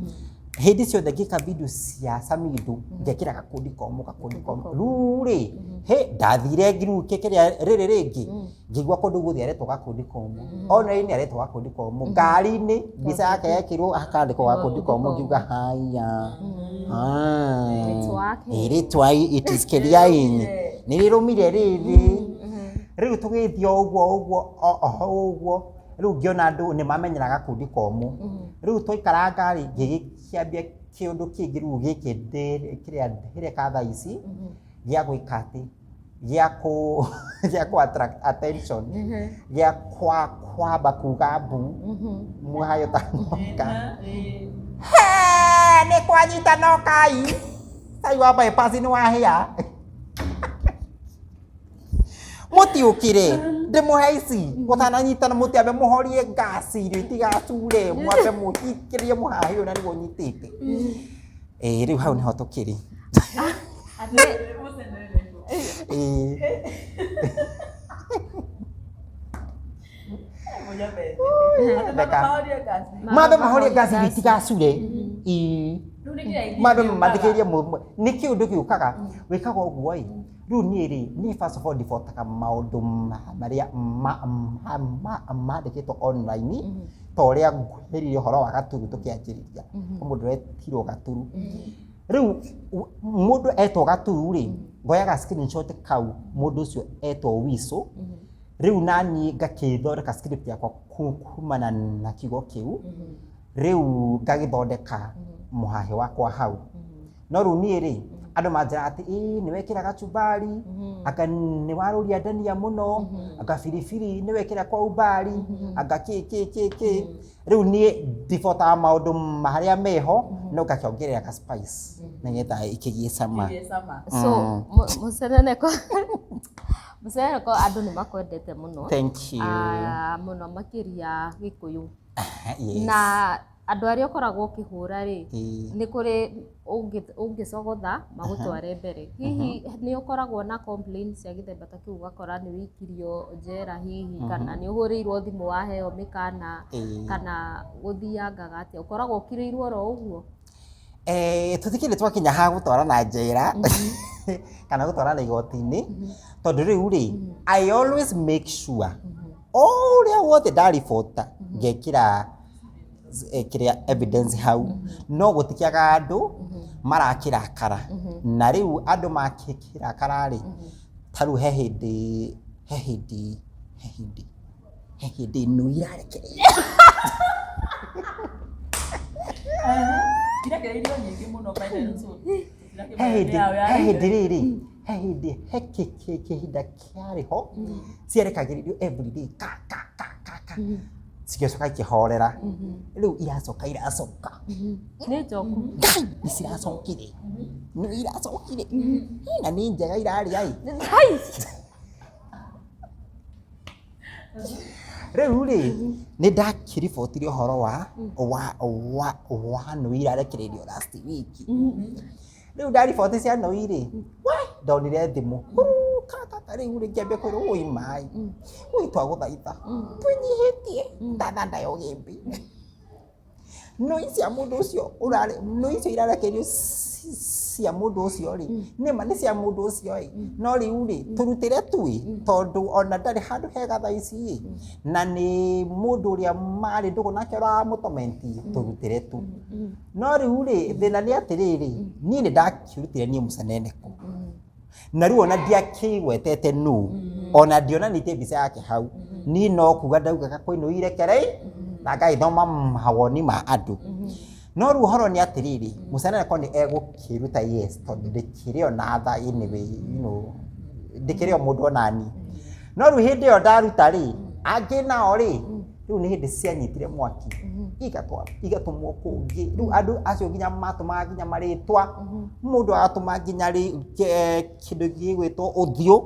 hĩndĩ ciothe ngĩka video cia Samido ngekĩra gakundi komũ, gakundi komũ. Rĩu rĩ, he ndathire ngiru kĩrĩa rĩrĩ rĩngĩ, ngĩigua kũndũ guothe aretwo gakundi komũ, online aretwo gakundi komũ, ngari-inĩ mbica yake yekĩrwo hakandĩkwo gakundi komũ. Ngiuga haya. Ah. Rĩtwa wake. Ĩ, rĩtwa it is kĩriaini nĩ rĩrũmire rĩrĩ. Rĩu tũgĩthiĩ o ũguo ũguo o ũguo. Rĩu ngĩona andũ nĩ mamenyera gakundi komũ. Rĩu twaikaranga rĩ, ngĩgĩkĩambia kĩũndũ kĩngĩ rĩu gĩkĩ kĩrĩa ndĩreka thaa ici, gĩa gwĩka atĩ gĩa kũ attract attention, gĩa kwamba kuga mbu muhayo tanoka. He, nĩ kwanyita no kai cai wa bypass nĩ wahĩa, mũtiũkire ndĩmũhe ici mũtananyitana, mũtiambe mũhorie ngasi, irio itigacure, mwambe mũhikĩrie mũhahĩ ũyũ na nĩguo nyitĩte. Ĩĩ, rĩu hau nĩho tũkĩrĩ. Ĩĩ. Theka. Mambe mahorie ngaci itigacure. Ii. Mambe mathikĩrĩrie nĩ kĩũndũ gĩũkaga wĩkaga ũguo ĩ rĩu niĩ rĩ niĩ first of all ndibotaga maũndũ marĩa mandĩkĩtwo online ta ũrĩa ngwĩrire ũhoro wa gaturu tũkĩanjĩrĩria mũndũ ũretirwo gaturu rĩu mũndũ etwo gaturu rĩ ngoyaga screenshot kau mũndũ ũcio etwo wicũ rĩu naniĩ ngakĩthondeka script yakwa kumana na kiugo kĩu rĩu ngagĩthondeka mũhahĩ wakwa hau no rĩu niĩ rĩ andũ manjĩraga atĩ ĩĩ nĩ wekĩra gacumbari anga nĩ warũria ndania mũno anga biribiri nĩ wekĩra kwa umbari anga kĩ kĩ kĩ kĩ rĩu niĩ ndibotaga maũndũ marĩa meho no ngakĩongerera ka spice nĩgetha ĩkĩgĩe cama. So mũceneneko mũceneneko andũ nĩ makwendete mũno. Thank you. Mũno makĩria Gĩkũyũ. Yes. Na andũ arĩa ũkoragwo ũkĩhũra rĩ, Ĩĩ. nĩ kũrĩ ũngĩcogotha magũtware mbere. Hihi nĩ ũkoragwo na complaints cia gĩthemba ta kĩu ũgakora nĩ wĩikirio njera hihi kana nĩ ũhũrĩirwo thimũ waheo mĩkana kana gũthiangaga atĩa? Ũkoragwo ũkirĩirwo oro ũguo? Tũtikĩrĩ twakinya ha gũtwarana njera kana gũtwarana igoti-inĩ tondũ rĩu rĩ I always make sure ũrĩa wothe ndaribota ngekĩra kĩrĩa evidence hau no gũtikĩaga andũ marakĩrakara na rĩu andũ makĩrakara rĩ ta rĩu he hĩndĩ he hĩndĩ he hĩndĩ he hĩndĩ nũ irarekereirio Irekereirio nyingĩ mũno by the way. He hĩndĩ he hĩndĩ rĩrĩ he hĩndĩ he kĩhinda kĩarĩ ho ciarekagĩrĩrio everyday ka ka ka ka ka cigĩcoka ikĩhorera rĩu iracoka iracoka Nĩ njoku. Ngai nĩ ciracokire nĩ iracokire na nĩ njega irarĩa ĩ rĩu rĩ nĩ ndakĩribotire ũhoro wa wa wa wa nũi irarekereirio last week rĩu ndariboti cia nũi rĩ we ndonire thimũ kaka rĩu rĩ ngĩambia kwĩrwo ũi maĩ ũi twagũthaitha twĩnyihĩtie ndathanda ya ũgĩmbĩ nũi cia mũndũ ũcio ũrarĩ nũi icio irarekereirio cia mũndũ ũcio rĩ nĩma nĩ cia mũndũ ũcio ĩ no rĩu rĩ tũrutĩre tu ĩ tondũ ona ndarĩ handũ hega thaa ici ĩ na nĩ mũndũ ũrĩa marĩ ndũgũ nake ũramũtomenti tũrutĩre tu no rĩu rĩ thĩna nĩ atĩrĩrĩ niĩ nĩ ndakĩrutire niĩ mũceneneko na rĩu ona ndiakĩgwetete nũ ona ndionanĩtie mbica yake hau niĩ no kuga ndaugaga kwĩ nũ irekerei na ngagĩthoma mawoni ma andũ no rĩu ũhoro nĩ atĩrĩrĩ mũceneneko nĩ egũkĩruta yes tondũ ndĩkĩrĩ o na tha anyway you know ndĩkĩrĩ o mũndũ onani no rĩu hĩndĩ ĩyo ndaruta rĩ angĩ nao rĩ rĩu nĩ hĩndĩ cianyitire mwaki igatũmwo kũngĩ rĩu andũ acio nginya matũmaga nginya marĩtwa mũndũ agatũma nginya kĩndũ gĩgwĩtwo ũthiũ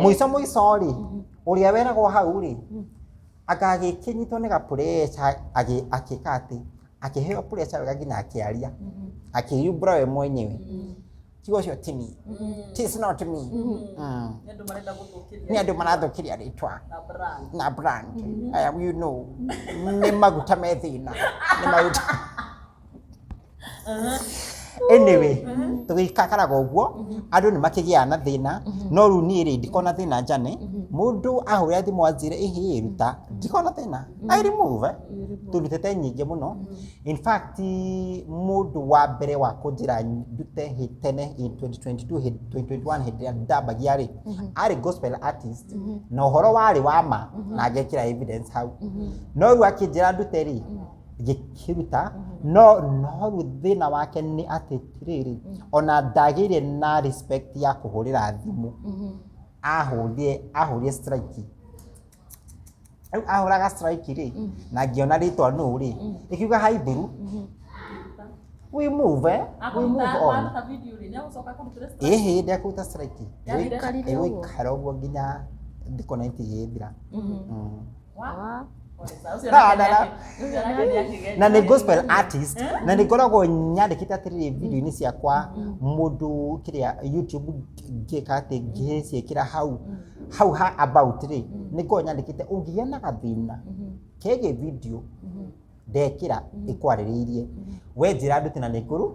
mũico mũico rĩ ũrĩa weragwo hau rĩ anga agĩkĩnyitwo nĩ ga pressure akĩka atĩ akĩheo pressure wega nginya akĩaria akĩyumbũra we mwenyewe tiga ũcio ti me tis not me. Nĩ andũ marenda gũthũkĩria Nĩ andũ marathũkĩria rĩtwa na brand. Na brand. Aya, you know nĩ maguta me thĩna nĩ maguta. Anyway, tũgĩikaraga ũguo andũ nĩ makĩgĩaga na thĩna no rĩu niĩ rĩ ndikona thĩna njane mũndũ ahũrĩra thimũ anjĩre ĩhĩ ruta ndikona thĩna I remove eh. Tũrutĩte nyingĩ mũno. In fact, mũndũ wa mbere wa kũnjĩra ndute tene in 2022 2021 hĩndĩ ĩrĩa ndambagia rĩ arĩ gospel artist na ũhoro warĩ wa ma na ngekĩra evidence hau no rĩu akĩnjĩra ndute rĩ ngĩkĩruta no no rĩu thĩna wake nĩ atĩ rĩrĩ ona ndagĩire na respect ya kũhũrĩra thimũ ahũrire ahũrire strike rĩu ahũraga strike rĩ na ngĩona rĩtwa nũ rĩ ĩkiuga haithuru we move eh? We move on. Waruta video rĩ, nĩ agũcoka kũrutĩre strike? Ĩhĩ ndekũruta strike. Yaikarire ũguo? Ĩgũikara ũguo nginya thikũ 90 igĩthira. Wa? Ũcio Na, nake na, na. ũcio nake nĩakĩgeria. Na nĩ gospel artist na nĩ ngoragwo nyandĩkĩte atĩrĩrĩ video-inĩ ciakwa mũndũ kĩrĩa YouTube ngĩka atĩ ngĩciĩkĩra hau hau ha about rĩ nĩ ngoragwo nyandĩkĩte ũngĩgĩa na gathĩna. Kegiĩ video ndekĩra ĩkwarĩrĩirie, we njĩra ndute na nĩ ngũrũ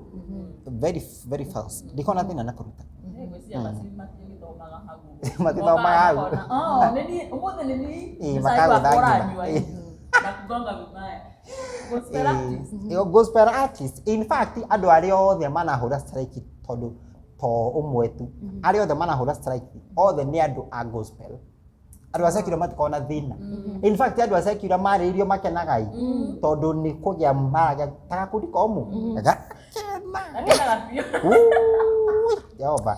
very very fast, ndikoragwo na thĩna na kũruta. Ngwĩciria matigĩthomaga hau ũguo. Matithomaga hau. Makona, "Oh, nĩ niĩ- ũmũthĩ nĩ niĩ Ĩĩ, cai wakwa makagũtha ngima. ũranyua Ĩĩ. na kugonga vibaya." Gospel artist. Ĩĩ, gospel artist, in fact andũ arĩa othe manahũra strike, tondũ to ũmwe tu, arĩa othe manahũra strike othe nĩ andũ a gospel. Andũ a secular matikoragwo na thĩna. In fact andũ a secular marĩirio makenaga ĩ, tondũ nĩ kũgĩa maragĩa ta gakundi komũ gakena. Gakenaga biũ. Ui, Jehova,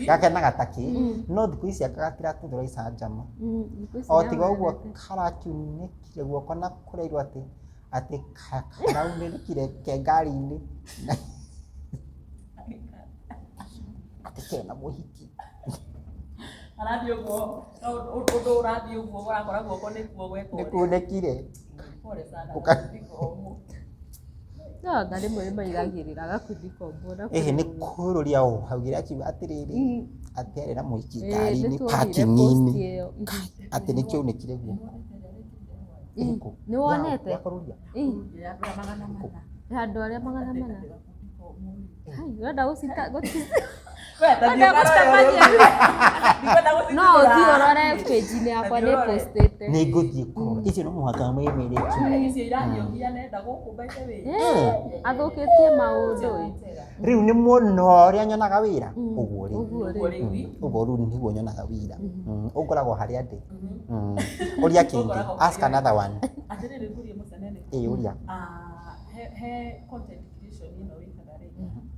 gakenaga ta kĩ. No thikũ ici anga gatiratuthũra icanjama, o tiga ũguo karakiunĩkire guoko na kũreirwo atĩ karaunĩkire ke ngari-inĩ, atĩ kena mũhiki. Arathiĩ ũguo, ũndũ ũrathiĩ ũguo ũrakora guoko nĩkuo gwekwo. Nĩ kunĩkire. Pole sana. Ũka- Komũ. No anga rĩmwe nĩ maigagĩrĩra gakundi kombo na Ĩhĩ, nĩ kũrĩ- kũrũria ũ haugire akiuga atĩrĩrĩ, atĩ arĩ na mũhiki Ĩĩ, ngari-inĩ nĩtuonire post parking-inĩ, ĩyo. atĩ nĩ kĩaunĩkire guoko. Ĩrĩkũ? Nĩ wonete? Ya kũrũria. Ĩĩ, Ya andũ arĩa 400. ya andũ arĩa 400. Hai, ũrenda gũcita We, ta thiĩ Ũrenda ũkarore gũcemania. ũrĩa- Ndikwenda No gũcitũra. ũthiĩ ũrore page-inĩ yakwa nĩ Ũrore. postĩte. Nĩ ngũthiĩ kũrora icio, no mũhaka mwĩmĩrĩki. Icio irahiũhia nenda gũkũ, by the way. Ĩĩ, athũkĩtie maũndũ ĩ. Rĩu nĩ muona ũrĩa nyonaga wĩra ũguo rĩ. Ũguo Ũguo rĩ. rĩu ĩ. Ũguo rĩu nĩguo nyonaga wĩra. Ũngoragwo harĩa ndĩ. Ũria kĩngĩ. Ũngoragwo Ask harĩa another one. Atĩrĩrĩ, ngũrie mũcenene. Ĩĩ, ũria. Ah, he content creation ĩno wĩkaga rĩ,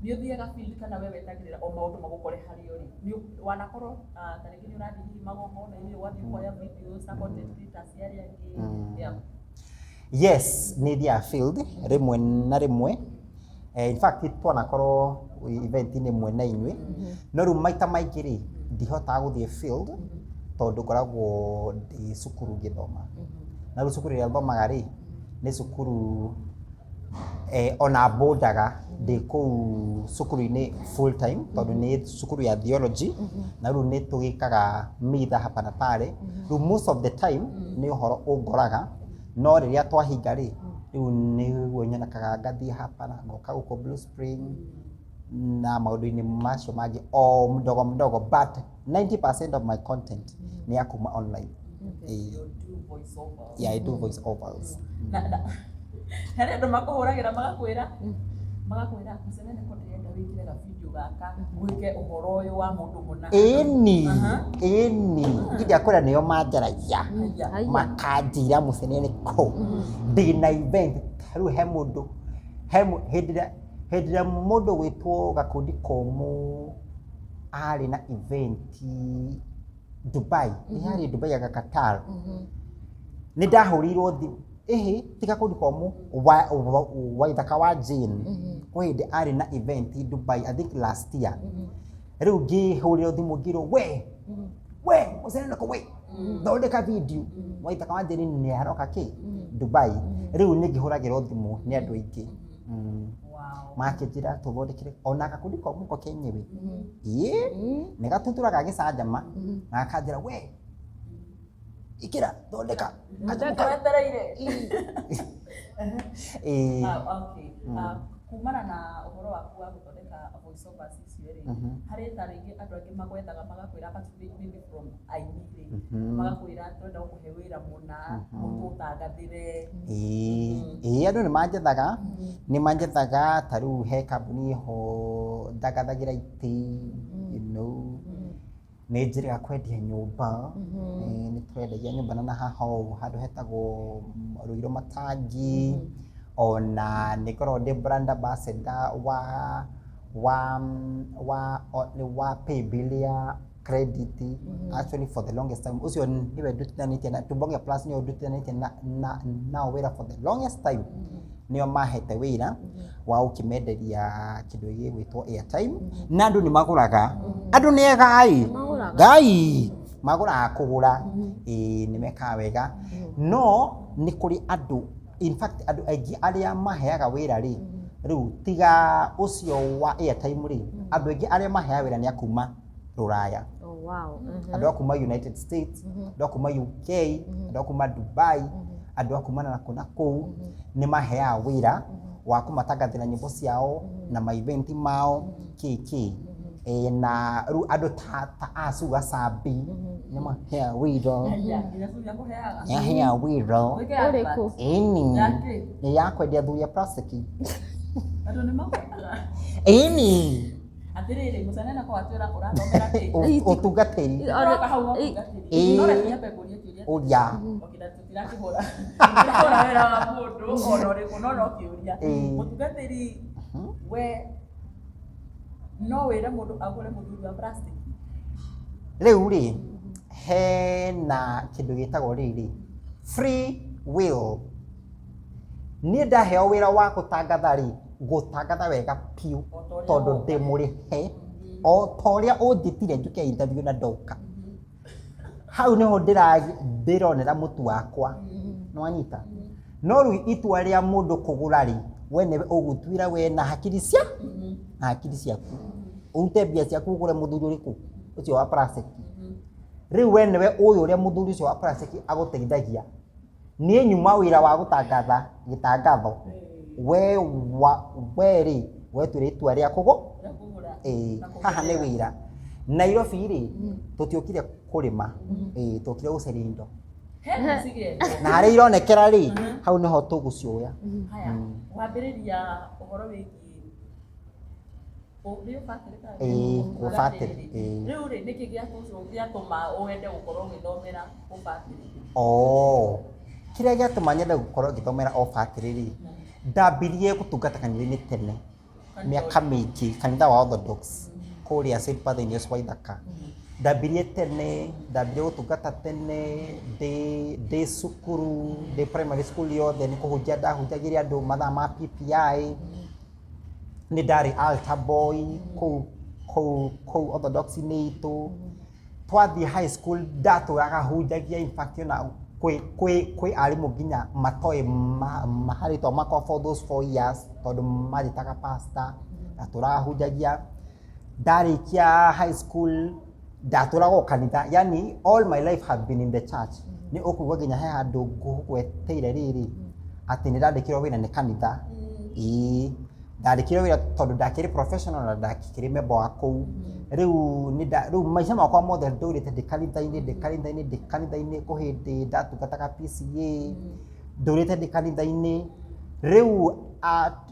nĩ ũthiaga field kana we wetagĩrĩra o maũndũ magũkore harĩa ũrĩ? Wanakorwo ta rĩngĩ nĩ ũrathiĩ hihi magongona-inĩ, ũgathiĩ ũkoya videos na content creators arĩa angĩ? Yeah. Yes, nĩ thiaga field rĩmwe na rĩmwe. In fact twanakorwo event-inĩ ĩmwe na inyuĩ, no rĩu maita maingĩ rĩ, ndihotaga gũthiĩ field tondũ ngoragwo ndĩ cukuru ngĩthoma. Na rĩu cukuru ĩrĩa thomaga rĩ, nĩ cukuru ona mbũndaga ndĩ kũu cukuru-inĩ full time, tondũ nĩ cukuru ya theology, na rĩu nĩ tũgĩkaga mitha hapa na pale. Rĩu most of the time nĩ ũhoro ũngoraga, no rĩrĩa twahinga rĩ, rĩu nĩguo nyonekaga ngathiĩ hapa na ngoka gũkũ Blue Spring na maũndũ-inĩ macio mangĩ o mdogo mdogo, but 90% of my content nĩ ya kuma online. Ĩĩ. You do voice over? Yeah, I do voice overs. Na harĩ andũ makũhũragĩra magakwĩra, "Mũcenene, ko ndĩrenda wĩkĩre ga video gaka gwĩke ũhoro ũyũ wa mũndũ mũna"? Ĩni, ĩni, indakwĩra nĩo manjaragia. Haya. Haya. Makanjĩra, "Mũcenene, kũ ndĩna event." Ta rĩu he mũndũ he hĩndĩ ĩrĩa mũndũ gwĩtwo gakundi komũ arĩ na event Dubai, yarĩ Dubai anga Qatar, nĩ ndahũrĩirwo thimũ. Ĩhĩ, ti gakundi komũ, Waithaka wa Jane, kwĩ hĩndĩ arĩ na event Dubai, I think last year. Rĩu ngĩhũrĩrwo thimũ ngĩrwo, We mũcenene ko, we thondeka video, Waithaka wa Jane nĩ aroka kĩ Dubai." Rĩu nĩ ngĩhũragĩrwo thimũ nĩ andũ aingĩ. Makĩnjĩra tũthondekere ona gakundi komũ ko kenyewe. Ĩĩ, nĩ gatutũraga gĩcanjama na gakanjĩra, "We ĩkĩra, thondeka kanyamũ kau." Wetereire. Ĩĩ. Ah, okay. Ah, kumana na ũhoro waku wa gũthondeka voice overs icio rĩ, harĩ ta rĩngĩ andũ angĩ magwethaga magakwĩra, apart maybe from aini rĩ, magakwĩra, "Twenda gũkũhe wĩra mũna, ũtũtangathĩre"? Ĩĩ, andũ nĩ manjethaga, ta rĩu he kambuni ĩho ndangathagĩra itĩ. Nĩ njĩrĩga kwendia nyũmba. Ĩĩ, nĩ twendagia nyũmba na haha ũũ handũ hetagwo Rũirũ Matangi. Ona nĩ ngoragwo ndĩ brand ambassador wa paybill ya credit, actually for the longest time ũcio nĩwe ndutithanĩtie na Tubonge Plus, nĩyo ndutithanĩtie na nao wĩra for the longest time. Nĩo mahete wĩra wa gũkĩmenderia kĩndũ gĩgwĩtwo airtime, na andũ nĩ magũraga, andũ nĩ ega ĩ. Magũraga. Ngai magũraga kũgũra. Ĩĩ, nĩ mekaga wega, no nĩ kũrĩ andũ, in fact andũ aingĩ arĩa maheaga wĩra rĩ, rĩu tiga ũcio wa airtime rĩ, andũ aingĩ arĩa maheaga wĩra nĩ akuma rũraya. Oh, wow. Andũ a kuma United States, andũ a kuma UK, andũ a kuma Dubai. Andũ a kumana na kũ na kũu nĩ maheaga wĩra wa kũmatangathĩra nyĩmbo ciao na ma event mao kĩ kĩ. Eh, na rĩu andũ ta acu Gacambi nĩ maheaga wĩra. Nĩ aheaga wĩra. Ũrĩkũ? Ĩni. Nĩ ya kwendia athuri a plastic. Ĩni. Atĩrĩrĩ, mũcenene ko atwĩra ũrathomera kĩ? Ũtungatĩri. Ũroka hau ũtungatĩri. Ĩĩ. No reke nyambe ngũrie kĩũria. Ũria. Okay, na tũtirakĩhũra. Tũtirahũra wĩra wa mũndũ ona ũrĩkũ, no no kĩũria. Ĩĩ. Mũtungatĩri, we no wĩre mũndũ agũre mũthuri wa plastic? Rĩu rĩ, hena kĩndũ gĩtagwo rĩrĩ, free will. Niĩ ndaheo wĩra wa gũtangatha rĩ, ngũtangatha wega biũ tondũ ndĩ mũrĩhe o ta ũrĩa ũnjĩtire njũke interview na ndoka. Hau nĩho ndĩronera mũtu wakwa. Nĩwanyita? No rĩu itua rĩa mũndũ kũgũra rĩ, we nĩwe ũgũtuĩra we na hakiri cia na hakiri ciaku. Ũrute mbia ciaku ũgũre mũthuri ũrĩkũ? Ũcio wa plastic. Rĩu we nĩwe ũĩ ũrĩa mũthuri ũcio wa plastic agũteithagia. Niĩ nyuma wĩra wa gũtangatha gĩtangatho, we wa we rĩ, wetuĩra itua rĩa kũgũ ĩĩ, haha nĩ wĩra. Nairobi rĩ, tũtiũkire kũrĩma, ĩĩ, tũkire gũcaria indo. Na harĩa ironekera rĩ, hau nĩho tũgũcioya. Haya, wambĩrĩria ũhoro wĩgiĩ nĩ ũbatĩrĩ kana nĩ Ĩĩ, ũtungatĩri? ũbatĩrĩ, ĩĩ. Rĩu rĩ, nĩkĩ gĩatũma wende gũkorwo ũgĩthomera ũbatĩrĩ? Oh, kĩrĩa gĩatũma nyende gũkorwo ngĩthomera ũbatĩrĩ rĩ, ndambirie gũtungata kanitha-inĩ tene, mĩaka mĩingĩ, kanitha wa Orthodox kũrĩa St. Bartholomew's Waithaka. Ndambirie tene, ndambirie gũtungata tene, ndĩ cukuru, ndĩ primary school yothe nĩ kũhunjia ndahunjagĩria andũ mathaa ma PPI, nĩ ndarĩ altar boy kũu kũu kũu Orthodox-inĩ itũ. Twathiĩ high school ndatũraga hunjagia, in fact ona kwĩ arimũ nginya matoĩ marĩtwa makwa for those 4 years tondũ manjĩtaga pastor. Ndatũraga hunjagia. Ndarĩkia high school ndatũraga o kanitha, yani all my life have been in the church. Nĩ ũkũigua nginya he handũ ngũgweteire rĩrĩ atĩ nĩ ndandĩkirwo wĩra nĩ kanitha. Ĩĩ, ndandĩkirwo wĩra tondũ ndakĩrĩ professional na ndakĩrĩ member wa kũu. Rĩu rĩu maica makwa mothe ndũrĩte ndĩ kanitha-inĩ, ndĩ kanitha-inĩ, ndĩ kanitha-inĩ. Kũ hĩndĩ ndatungataga PCEA, ndũrĩte ndĩ kanitha-inĩ. Rĩu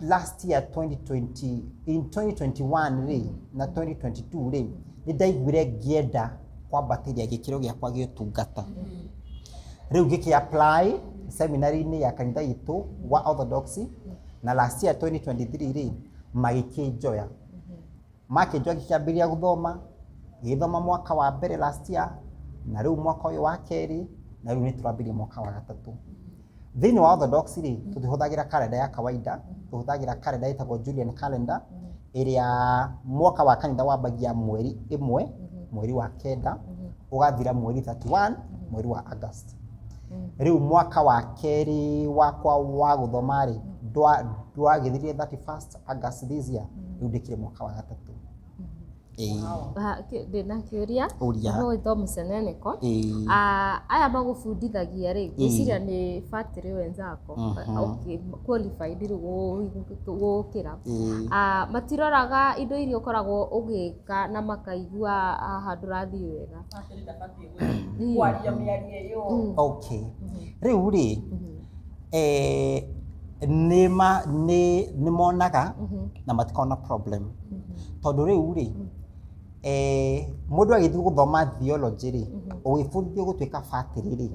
last year 2020, in 2021 rĩ na 2022 rĩ, nĩ ndaiguire ngĩenda kwambatĩria gĩkĩro gĩakwa gĩa ũtungata. Rĩu ngĩkĩ apply seminary-inĩ ya kanitha itũ wa Orthodox, na last year 2023 rĩ, magĩkĩnjoya. Makĩnjoya ngĩkĩambĩrĩria gũthoma, ngĩgĩthoma mwaka wa mbere last year, na rĩu mwaka ũyũ wa kerĩ, na rĩu nĩ tũrambĩrĩria mwaka wa gatatũ. Thĩinĩ wa Orthodox rĩ, tũtihũthagĩra karenda ya kawaida, tũhũthagĩra karenda ĩtagwo Julian calendar, ĩrĩa mwaka wa kanitha wambagia mweri 1 mweri wa kenda ũgathira mweri 31 mweri wa August. Rĩu mwaka wa kerĩ wakwa wa gũthoma rĩ, ndwagĩthirire 31st August this year, rĩu ndĩkire mwaka wa gatatũ. Ĩĩ. Ndĩna kĩũria. Ũria. Ũgwĩtwo mũceneneko. Ĩĩ. Ah, aya magũbundithagia rĩ, ngwĩciria nĩ batĩrĩ wenzako, okay, qualified rĩu gũkĩra. Ĩĩ. Ah, matiroraga indo iria ũkoragwo ũgĩka na makaigua haha ndũrathiĩ wega? Batĩrĩ ndabatiĩ kwaria mĩario ĩyo. Okay. Rĩu rĩ, nĩ ma nĩ monaga na matikoragwo na problem. Tondũ rĩu rĩ, mũndũ agĩthiĩ gũthoma theology rĩ, ũgĩbundithio gũtuĩka batĩrĩ rĩ,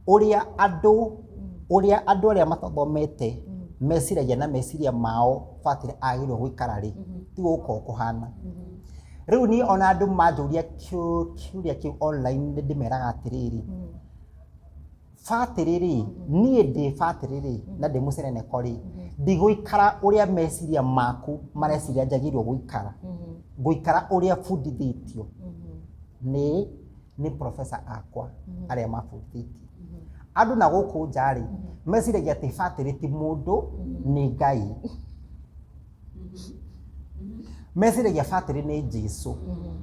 ũrĩa andũ arĩa matathomete meciragia na meciria mao batĩrĩ agĩrĩirwo gũikara rĩ, tiguo gũkoragwo kũhana. Rĩu niĩ ona andũ manjũria kĩũria kĩu online nĩ ndĩmeraga atĩrĩrĩ, batĩrĩ rĩ, niĩ ndĩ batĩrĩ rĩ, na ndĩ mũceneneko rĩ, ndigũikara ũrĩa meciria maku mareciria njagĩrĩirwo gũikara. Ngũikara ũrĩa bundithĩtio nĩ professor akwa arĩa mabundithĩtie. Andũ na gũkũ nja rĩ, meciragia atĩ batĩrĩ ti mũndũ, nĩ Ngai. Meciragia batĩrĩ nĩ Jesu.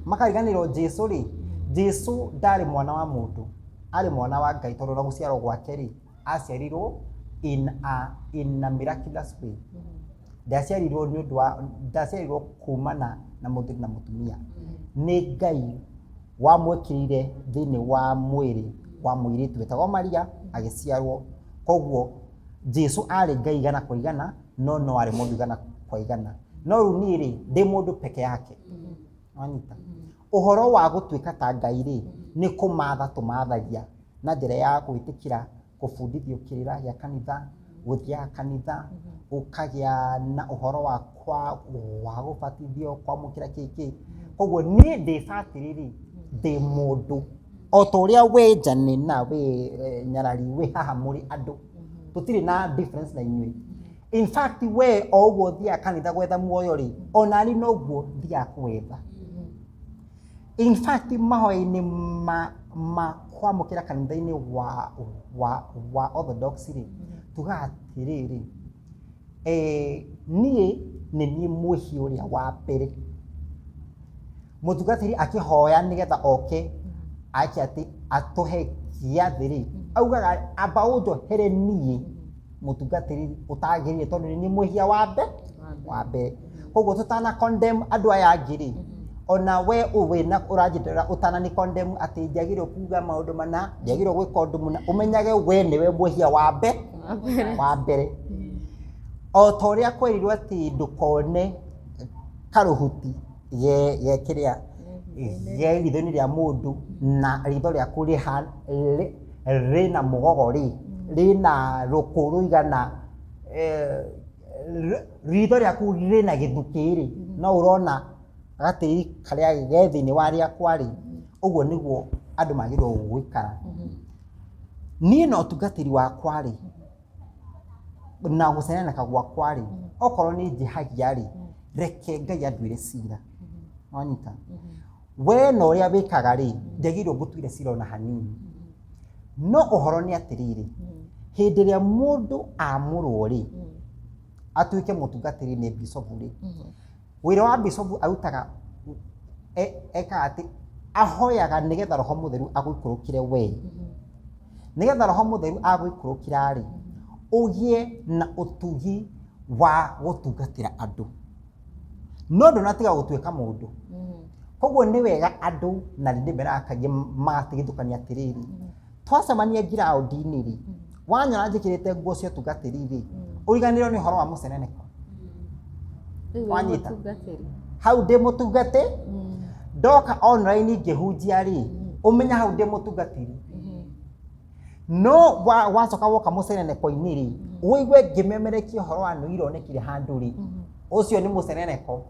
Makariganĩrwo Jesu rĩ, Jesu ndarĩ mwana wa mũndũ. Arĩ mwana wa Ngai tondũ ona gũciarwo gwake rĩ, aciarirwo in a miraculous way. Ndaciarirwo nĩ ũndũ wa ndaciarirwo kumana na mũthuri na mũtumia. Nĩ Ngai wamwĩkĩrire thĩinĩ wa mwĩrĩ wa mũirĩtu wetagwo Maria agĩciarwo. Koguo Jesu arĩ Ngai igana kwa igana, no no arĩ mũndũ igana kwa igana. No rĩu niĩ rĩ, ndĩ mũndũ peke yake. Wanyita? Ũhoro wa gũtuĩka ta Ngai rĩ, nĩ kũmatha tũmathagia na njĩra ya gwĩtĩkĩra kũbundithio kĩrĩra gĩa kanitha, gũthiaga kanitha, ũkagĩa na ũhoro wa kwa wa gũbatithio, kwamũkĩra kĩkĩ. Koguo niĩ ndĩ batĩrĩ rĩ, ndĩ mũndũ o ta ũrĩa we Jane na we Nyarari wĩ haha mũrĩ andũ, tũtirĩ na difference na inyuĩ. In fact we o ũguo ũthiaga kanitha gwetha muoyo rĩ, ona niĩ noguo thiaga kũwetha. In fact mahoya-inĩ ma kwamũkĩra kanitha-inĩ wa Orthodox rĩ, tugaga atĩrĩrĩ, niĩ nĩ niĩ mwĩhia ũrĩa wa mbere. Mũtungatĩri akĩhoya nĩgetha oke ake atĩ atũhe gĩathĩ rĩ, augaga amba ũnjohere niĩ mũtungatĩri ũtagĩrĩire tondũ nĩ niĩ mwĩhia wa wa mbere. Koguo tũtana condemn andũ aya angĩ rĩ, ona we wĩna ũranjĩtĩra ũtana nĩ condemn atĩ ndiagĩrĩirwo kuga maũndũ mana, ndiagĩrĩirwo gwĩka ũndũ mũna, ũmenyage we nĩwe mwĩhia wa wa mbere. O ta ũrĩa kwerirwo atĩ ndũkone karũhuti ge kĩrĩa ge ritho-inĩ rĩa mũndũ na ritho rĩaku rĩna mũgogo rĩ, rĩna rũkũ rũigana ritho rĩaku rĩna gĩthukĩ rĩ, no ũrona gatĩri karĩa ge thĩinĩ wa rĩakwa rĩ, ũguo nĩguo andũ magĩrĩirwo gũikara. Niĩ na ũtungatĩri wakwa rĩ, na gũceneneka gwakwa rĩ, okorwo nĩ njĩhagia rĩ, reke Ngai anduĩre cira. Wanyita? We na ũrĩa wĩkaga rĩ, ndiagĩrĩirwo ngũtuĩre cira ona hanini. No ũhoro nĩ atĩrĩrĩ, hĩndĩ ĩrĩa mũndũ amũrwo rĩ, atuĩke mũtungatĩri nĩ bicobu rĩ, wĩra wa bicobu arutaga ekaga atĩ ahoyaga nĩgetha Roho Mũtheru agũikũrũkĩre we. Nĩgetha Roho Mũtheru agũikũrũkĩra rĩ, ũgĩe na ũtugi wa gũtungatĩra andũ. No ndũnatiga gũtuĩka mũndũ. Koguo nĩ wega andũ na nĩ ndĩmeraga kaingĩ magatigithũkania atĩrĩrĩ, twacemania ngiraũndi-inĩ rĩ, wanyona njĩkĩrĩte nguo cia ũtungatĩri rĩ, ũriganĩrwo nĩ ũhoro wa mũceneneko. Wanyita? Hau ndĩ mũtungatĩ, ndoka online ngĩhunjia rĩ, ũmenye hau ndĩ mũtungatĩri. No wacoka woka mũceneneko-inĩ rĩ, ũigue ngĩmemerekia ũhoro wa nũ ironekire handũ rĩ, ũcio nĩ mũceneneko.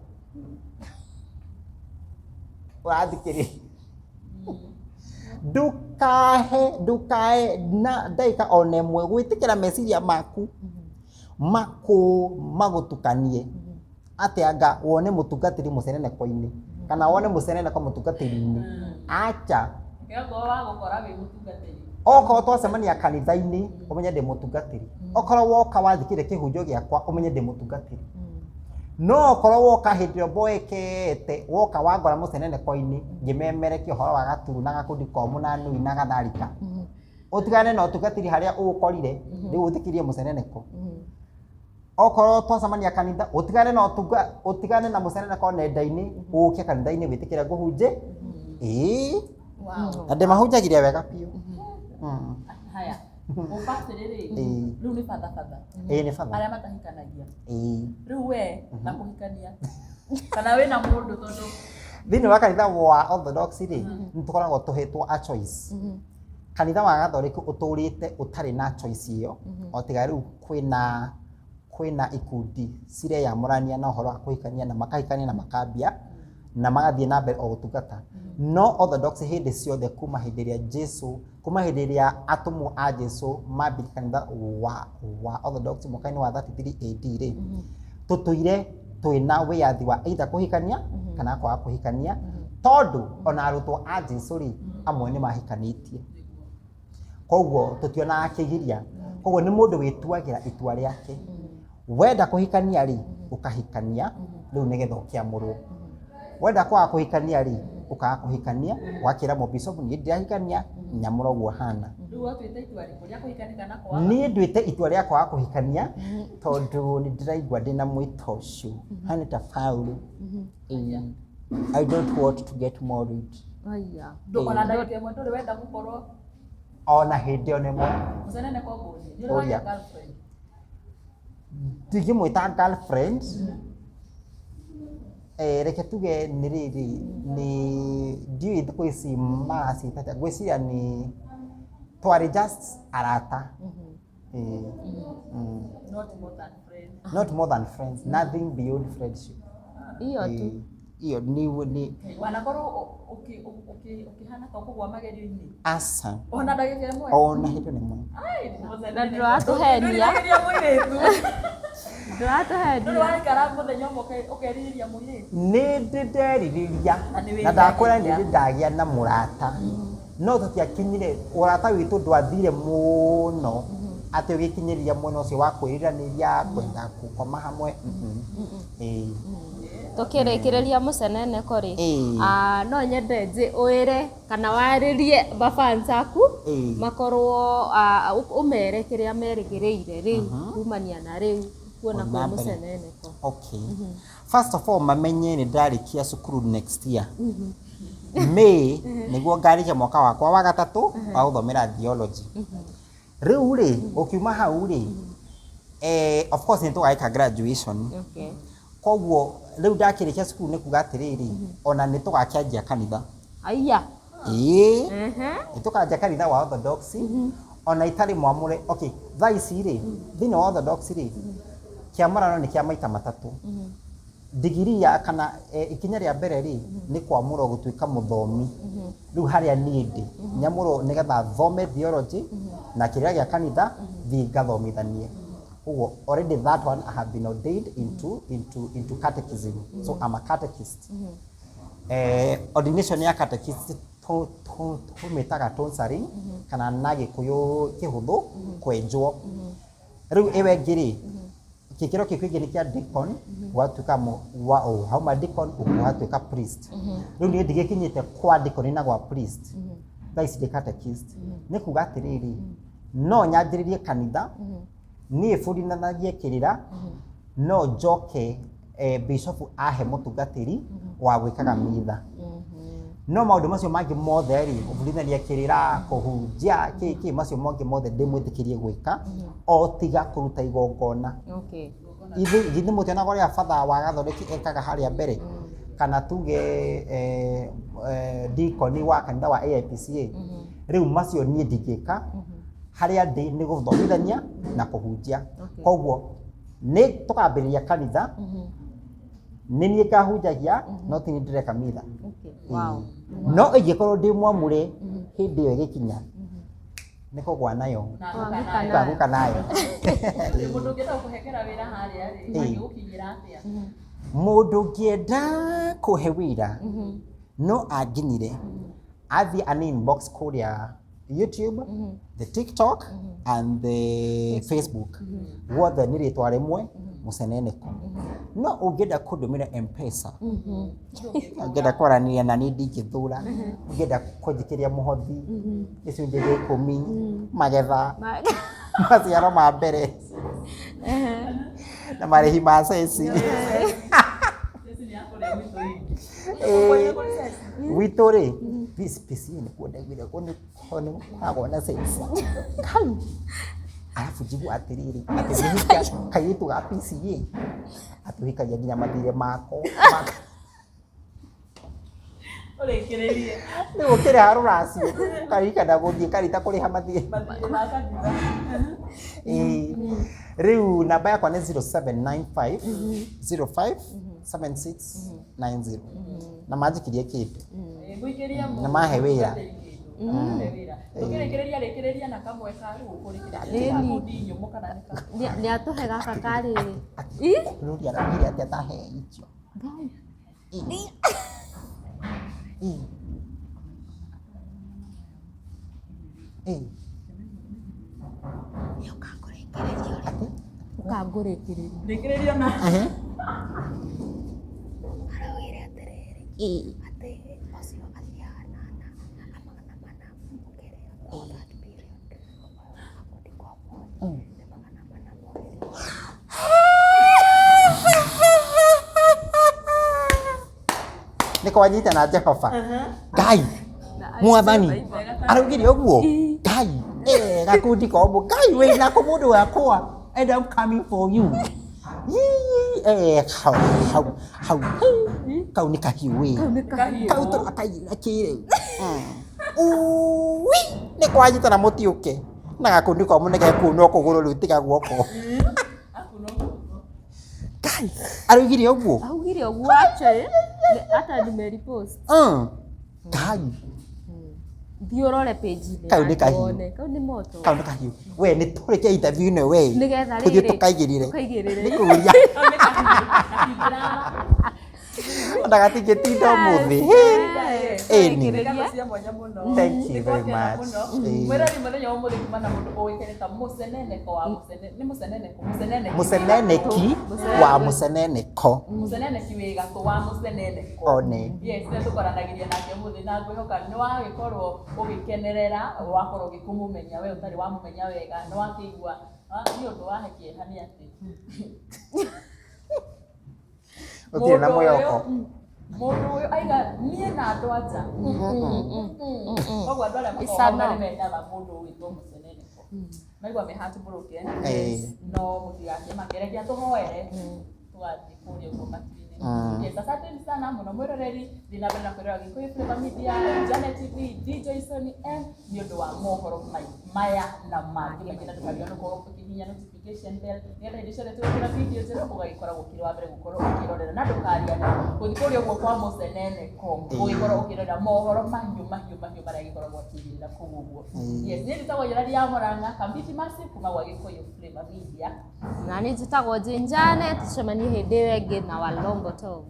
Ũrathikĩrĩria? Ndũkahe ndũkae na ndagĩka ona ĩmwe gwĩtĩkĩra meciria maku magũtukanie atĩ anga wone mũtungatĩri mũceneneko-inĩ kana wone mũceneneko mũtungatĩri-inĩ. Acha. Okorwo twacemania kanitha-inĩ ũmenye ndĩ mũtungatĩri. Okorwo woka wathikĩrĩria kĩhunjio gĩakwa ũmenye ndĩ mũtungatĩri. No okorwo woka hĩndĩ ĩrĩa mboekete woka wangora mũceneneko-inĩ ngĩmemerekia ũhoro wa gaturu na gakundi komũ na nui na gatharika, ũtigane na ũtungatĩri harĩa ũũkorire, rĩu ũthikĩrie mũceneneko. Okorwo twacemania kanitha ũtigane na ũtunga ũtigane na mũceneneko nenda-inĩ, ũke kanitha-inĩ wĩtĩkĩre ngũhunjie. Ĩĩ. Na ndĩmahunjagĩria wega biũ. Haya, ũbatĩrĩ rĩ, Ĩĩ. rĩu nĩ batha batha. Ĩĩ nĩ batha. Arĩa matahikanagia. Ĩĩ. Rĩu we na kũhikania kana wĩna mũndũ tondũ Thĩinĩ wa kanitha wa Orthodox rĩ, nĩ tũkoragwo tũhetwo a choice. Kanitha wa Gathoreki ũtũrĩte ũtarĩ na choice ĩyo, o tiga rĩu kwĩna ikundi cireyamũrania na ũhoro wa kũhikania na makahikania na makambia na magathiĩ na mbere o gũtungata. No Orthodox hĩndĩ ciothe kuma hĩndĩ ĩrĩa Jesu, kuma hĩndĩ ĩrĩa atũmwo a Jesu mambirie kanitha wa Orthodox mwaka-inĩ wa 33 AD rĩ, tũtũire twĩna wĩyathi wa either kũhikania kana kwaga kũhikania, tondũ ona arutwo a Jesu rĩ, amwe nĩ mahikanĩtie. Koguo tũtionaga kĩgiria. Koguo nĩ mũndũ wĩtuagĩra itua rĩake. Wenda kũhikania rĩ, ũkahikania rĩu nĩgetha ũkĩamũrwo. Wenda kwaga kũhikania rĩ, ũkaga kũhikania, ũgakĩra mũbicobu niĩ ndirahikania, Nyamũra ũguo hana. Rĩu watuĩte itua rĩkũ rĩa kũhikania kana kwaga? Niĩ nduĩte itua rĩa kwaga kũhikania tondũ nĩ ndĩraigua ndĩna mwĩto ũcio hana ta Paul. Ĩĩ. I don't want to get married. Aya. Ona ndagĩka ĩmwe ndũrĩ wenda gũkorwo Ona hĩndĩ ĩyo nĩmwe. Mũcenene ko ngũrie. Nĩ ũrĩ Ũria. wagĩa girlfriend? Ndingĩmwĩta girlfriend. Eh, reke tuge nĩ rĩrĩ, nĩ ndiũĩ thikũ ici maraciĩta atĩa, ngwĩciria nĩ twarĩ just arata. Eh, Not more than friends. Not more than friends, nothing beyond friendship. Iyo tu. Eh, iyo nĩ Wanakorwo ũkĩhana ta ũkũgwa magerio-inĩ. Aca. Ona ndagĩka ĩmwe. Ona hĩndĩ nĩmwe. Ai, mũcenene. Na ndũratũhenia. Ndũriragĩria mũirĩtu. Ndũratũhenia. Ndũrĩ waikara mũthenya ũmwe ũkerirĩria mũirĩtu. Nĩ ndĩ nderirĩria Na nĩ na ndakwĩra nĩ wĩriragĩria. ndĩ ndagĩa na mũrata, no tũtiakinyire, ũrata witũ ndwathire mũno atĩ ũgĩkinyĩria mwena ũcio wa kwĩriranĩria kwenda gũkoma hamwe. Ĩĩ. Tũkĩrĩkĩrĩria mũceneneko rĩ, Ĩĩ. ah, no nyende nji wĩre kana warĩrie mafans aku Ĩĩ. makorwo ah, ũmere kĩrĩa merĩgĩrĩire rĩu kumania na rĩu kuona Gũthiĩ kwĩ na mbere. mũceneneko. Okay. First of all, mamenye nĩ ndarĩkia cukuru next year. May nĩguo ngarĩkia mwaka wakwa wa gatatũ wa gũthomera theology. Rĩu rĩ, ũkiuma hau rĩ, of course nĩ tũgagĩka graduation. Okay. Koguo rĩu ndakĩrĩkia cukuru nĩ kuga atĩrĩrĩ, ona nĩ tũgakĩanjia kanitha. Aya. Ĩĩ. Ehe. Nĩ tũkanjia kanitha wa Orthodox ona itarĩ mwamũre. Okay, thaa ici rĩ, thĩinĩ wa Orthodox rĩ, kĩamũrano nĩ kĩa maita matatũ. Digiri ya kana ikinya rĩa mbere rĩ, nĩ kwamũrwo gũtuĩka mũthomi. Rĩu harĩa niĩ ndĩ, nyamũrwo nĩgetha thome theology na kĩrĩra gĩa kanitha, thiĩ ngathomithanie. Koguo already that one I have been ordained into catechism. So I'm a catechist. Ordination ya catechist tũmĩtaga tonsuring kana na Gĩkũyũ kĩhũthũ kwenjwo. Rĩu ĩyo ĩngĩ rĩ, gĩkĩro kĩu kĩngĩ nĩ kĩa deacon, gwatuĩka hauma deacon ũgatuĩka priest. Rĩu niĩ ndigĩkinyĩte kwa deacon na gwa priest. Thaa ici ndĩ catechist. Nĩ kuga atĩrĩrĩ, no nyanjĩrĩrie kanitha, niĩ bundithanagie kĩrĩra, no njoke bishop ahe mũtungatĩri wa gwĩkaga mitha. No maũndũ macio mangĩ mothe rĩ, gũbundithania kĩrĩra, kũhunjia, kĩ kĩ, macio mangĩ mothe ndĩmwĩtĩkĩrie gwĩka, o tiga kũruta igongona. Okay. Ithuĩ githĩ mũtionaga ũrĩa batha wa gathoreki ekaga harĩa mbere, kana tuge deacon wa kanitha wa AIPCA. Rĩu macio niĩ ndingĩka, harĩa ndĩ nĩ gũthomithania na kũhunjia. Okay. Koguo nĩ tũkambĩrĩria kanitha, nĩ niĩ ngahunjagia, no ti niĩ ndĩreka mitha. Okay. Wow. No ingĩkorwo ndĩ mwamũre hĩndĩ ĩyo ĩgĩkinya, nĩ kũgwa nayo. Kwanguka nayo. Kwanguka nayo. Mũndũ ũngĩenda gũkũhengera wĩra harĩa rĩ, Ĩĩ. angĩgũkinyĩra atĩa? Mũndũ ũngĩenda kũhe wĩra no anginyire, athiĩ an inbox kũrĩa YouTube, the TikTok and the Facebook. Guothe nĩ rĩtwa rĩmwe, Mũceneneko. No ũngĩenda kũndũmĩra M-Pesa, ũngĩenda kwaranĩria na niĩ ndingĩthũra, ũngĩenda kũnjikĩria mũhothi, gĩcunjĩ gĩa ikũmi, magetha, maciaro ma mbere, na marĩhi ma ceci. Ceci nĩ ya kũrĩa gwitũ ingĩ. Ĩĩ. Gwitũ rĩ, PCA nĩkuo ndaiguire kũu nĩ gũkoragwo na ceci. Kai. Arabu njigua atĩrĩrĩ, atĩ ũngĩhikia kairĩtu ga PCA, atũhikagia nginya mathirĩ mako. Ũrĩkĩrĩrie. Rĩu ũkĩrĩha rũracio, ũkaririkana gũthiĩ kanitha kũrĩha mathirĩ. Mathirĩ ma kanitha. Ĩĩ. Rĩu namba yakwa nĩ 0795 05 76 90. Na manjikirie kĩndũ. Mũikĩrie mũndũ. Na mahe wĩra. Tũkĩrĩkĩrĩria rĩkĩrĩria na kamwe ka rĩu ũkũrĩkĩrĩria. Ĩni. Ngundi nyũmũ kana nĩ ka? Nĩ atũhe gaka karĩ. Rũri araugire atĩ atahe icio. Ĩ. Ĩ. Ĩ. Atĩ? Ũkangũrĩkĩrĩria. Rĩkĩrĩria na Ehe. Araugire atĩrĩrĩ, Ĩ. atĩ ũcio athiaga na magana mana mũkĩrĩra. Kwanyita na Jehova Ngai mwathani araugire ũguo Ngai eh, gakundi kombo Ngai wĩnako mũndũ wakwa and I'm coming for you. Yee, eh, hau hau hau kau nĩ kahiũ wĩ kau tũrakaigĩrĩra kĩrĩu. Ui, nĩ kwanyita na mũtiũke na gakundi komũ nĩ gekunwo kũgũrũ rĩu tiga guoko. Ngai araugire ũguo. Augire ũguo actually hata nimerepost. Ngai. Thiĩ ũrore page-inĩ Kau nĩ yake kahiũ. wone. Kau nĩ moto. Kau nĩ kahiũ. We nĩ tũrĩkie interview ĩno we. Nĩgetha Tũthiĩ rĩrĩ, tũkaigĩrĩre. tũkaigĩrĩre. Nĩ kũria. Ona gatingĩtinda ũmũthĩ. Ĩni. Ngatho cia mwanya mũno. Thank you very Nĩtwakena much. mũno. Ĩĩ. Mwĩrori mũthenya wa ũmũthĩ kuma na mũndũ ũĩkaine ta mũceneneko wa mũcene nĩ mũceneneko mũceneneki Mũceneneki wa mũceneneko. mũceneneki wĩ gatũ wa mũceneneko. One. Yes, nĩ tũkoranagĩria nake ũmũthĩ na ngwĩhoka nĩ wagĩkorwo ũgĩkenerera wakorwo ũgĩkũmũmenya we ũtarĩ wamũmenya wega nĩ wakĩigua ah, nĩ ũndũ wahe kĩeha nĩ atĩ Gũtirĩ na Mũndũ ũyũ- mwĩhoko. Mũndũ ũyũ aiga niĩ na andũ anja. Koguo andũ arĩa It's a makoragwo no. nĩ mendaga mũndũ ũgwĩtwo mũceneneko. Maigua me heartbroken. Ĩĩ. No mũtigakĩmake, reke atũhoere tũgathiĩ kũrĩa ũguo matu-inĩ. Yes, asanteni sana mũno mwĩroreri, thiĩ na mbere na kwĩrorera Gĩkũyũ Flavour Media, Janet TV, DJ Sony M nĩ ũndũ wa mohoro maya na mangĩ maingĩ na ndũkariganĩrwo gũkorwo ũkĩhihinya notification bell nĩgetha hĩndĩ ciothe twekĩra video njerũ ũgagĩkoragwo ũkĩrĩ wa mbere gũkorwo ũkĩrorera na ndũkariganĩrwo gũthiĩ kũrĩa ũguo kwa mũceneneko ũgĩkorwo ũkĩrorera mohoro mahiũ mahiũ mahiũ marĩa agĩkoragwo akĩigĩrĩra kũu ũguo. Yes, niĩ njĩtagwo Yolandi ya Mũrang'a, Kambiti Massive kuma gwa Gĩkũyũ Flavour Media. Na niĩ njĩtagwo Jane Janet, tũcemanie hĩndĩ ĩyo ĩngĩ na Walongo Tom.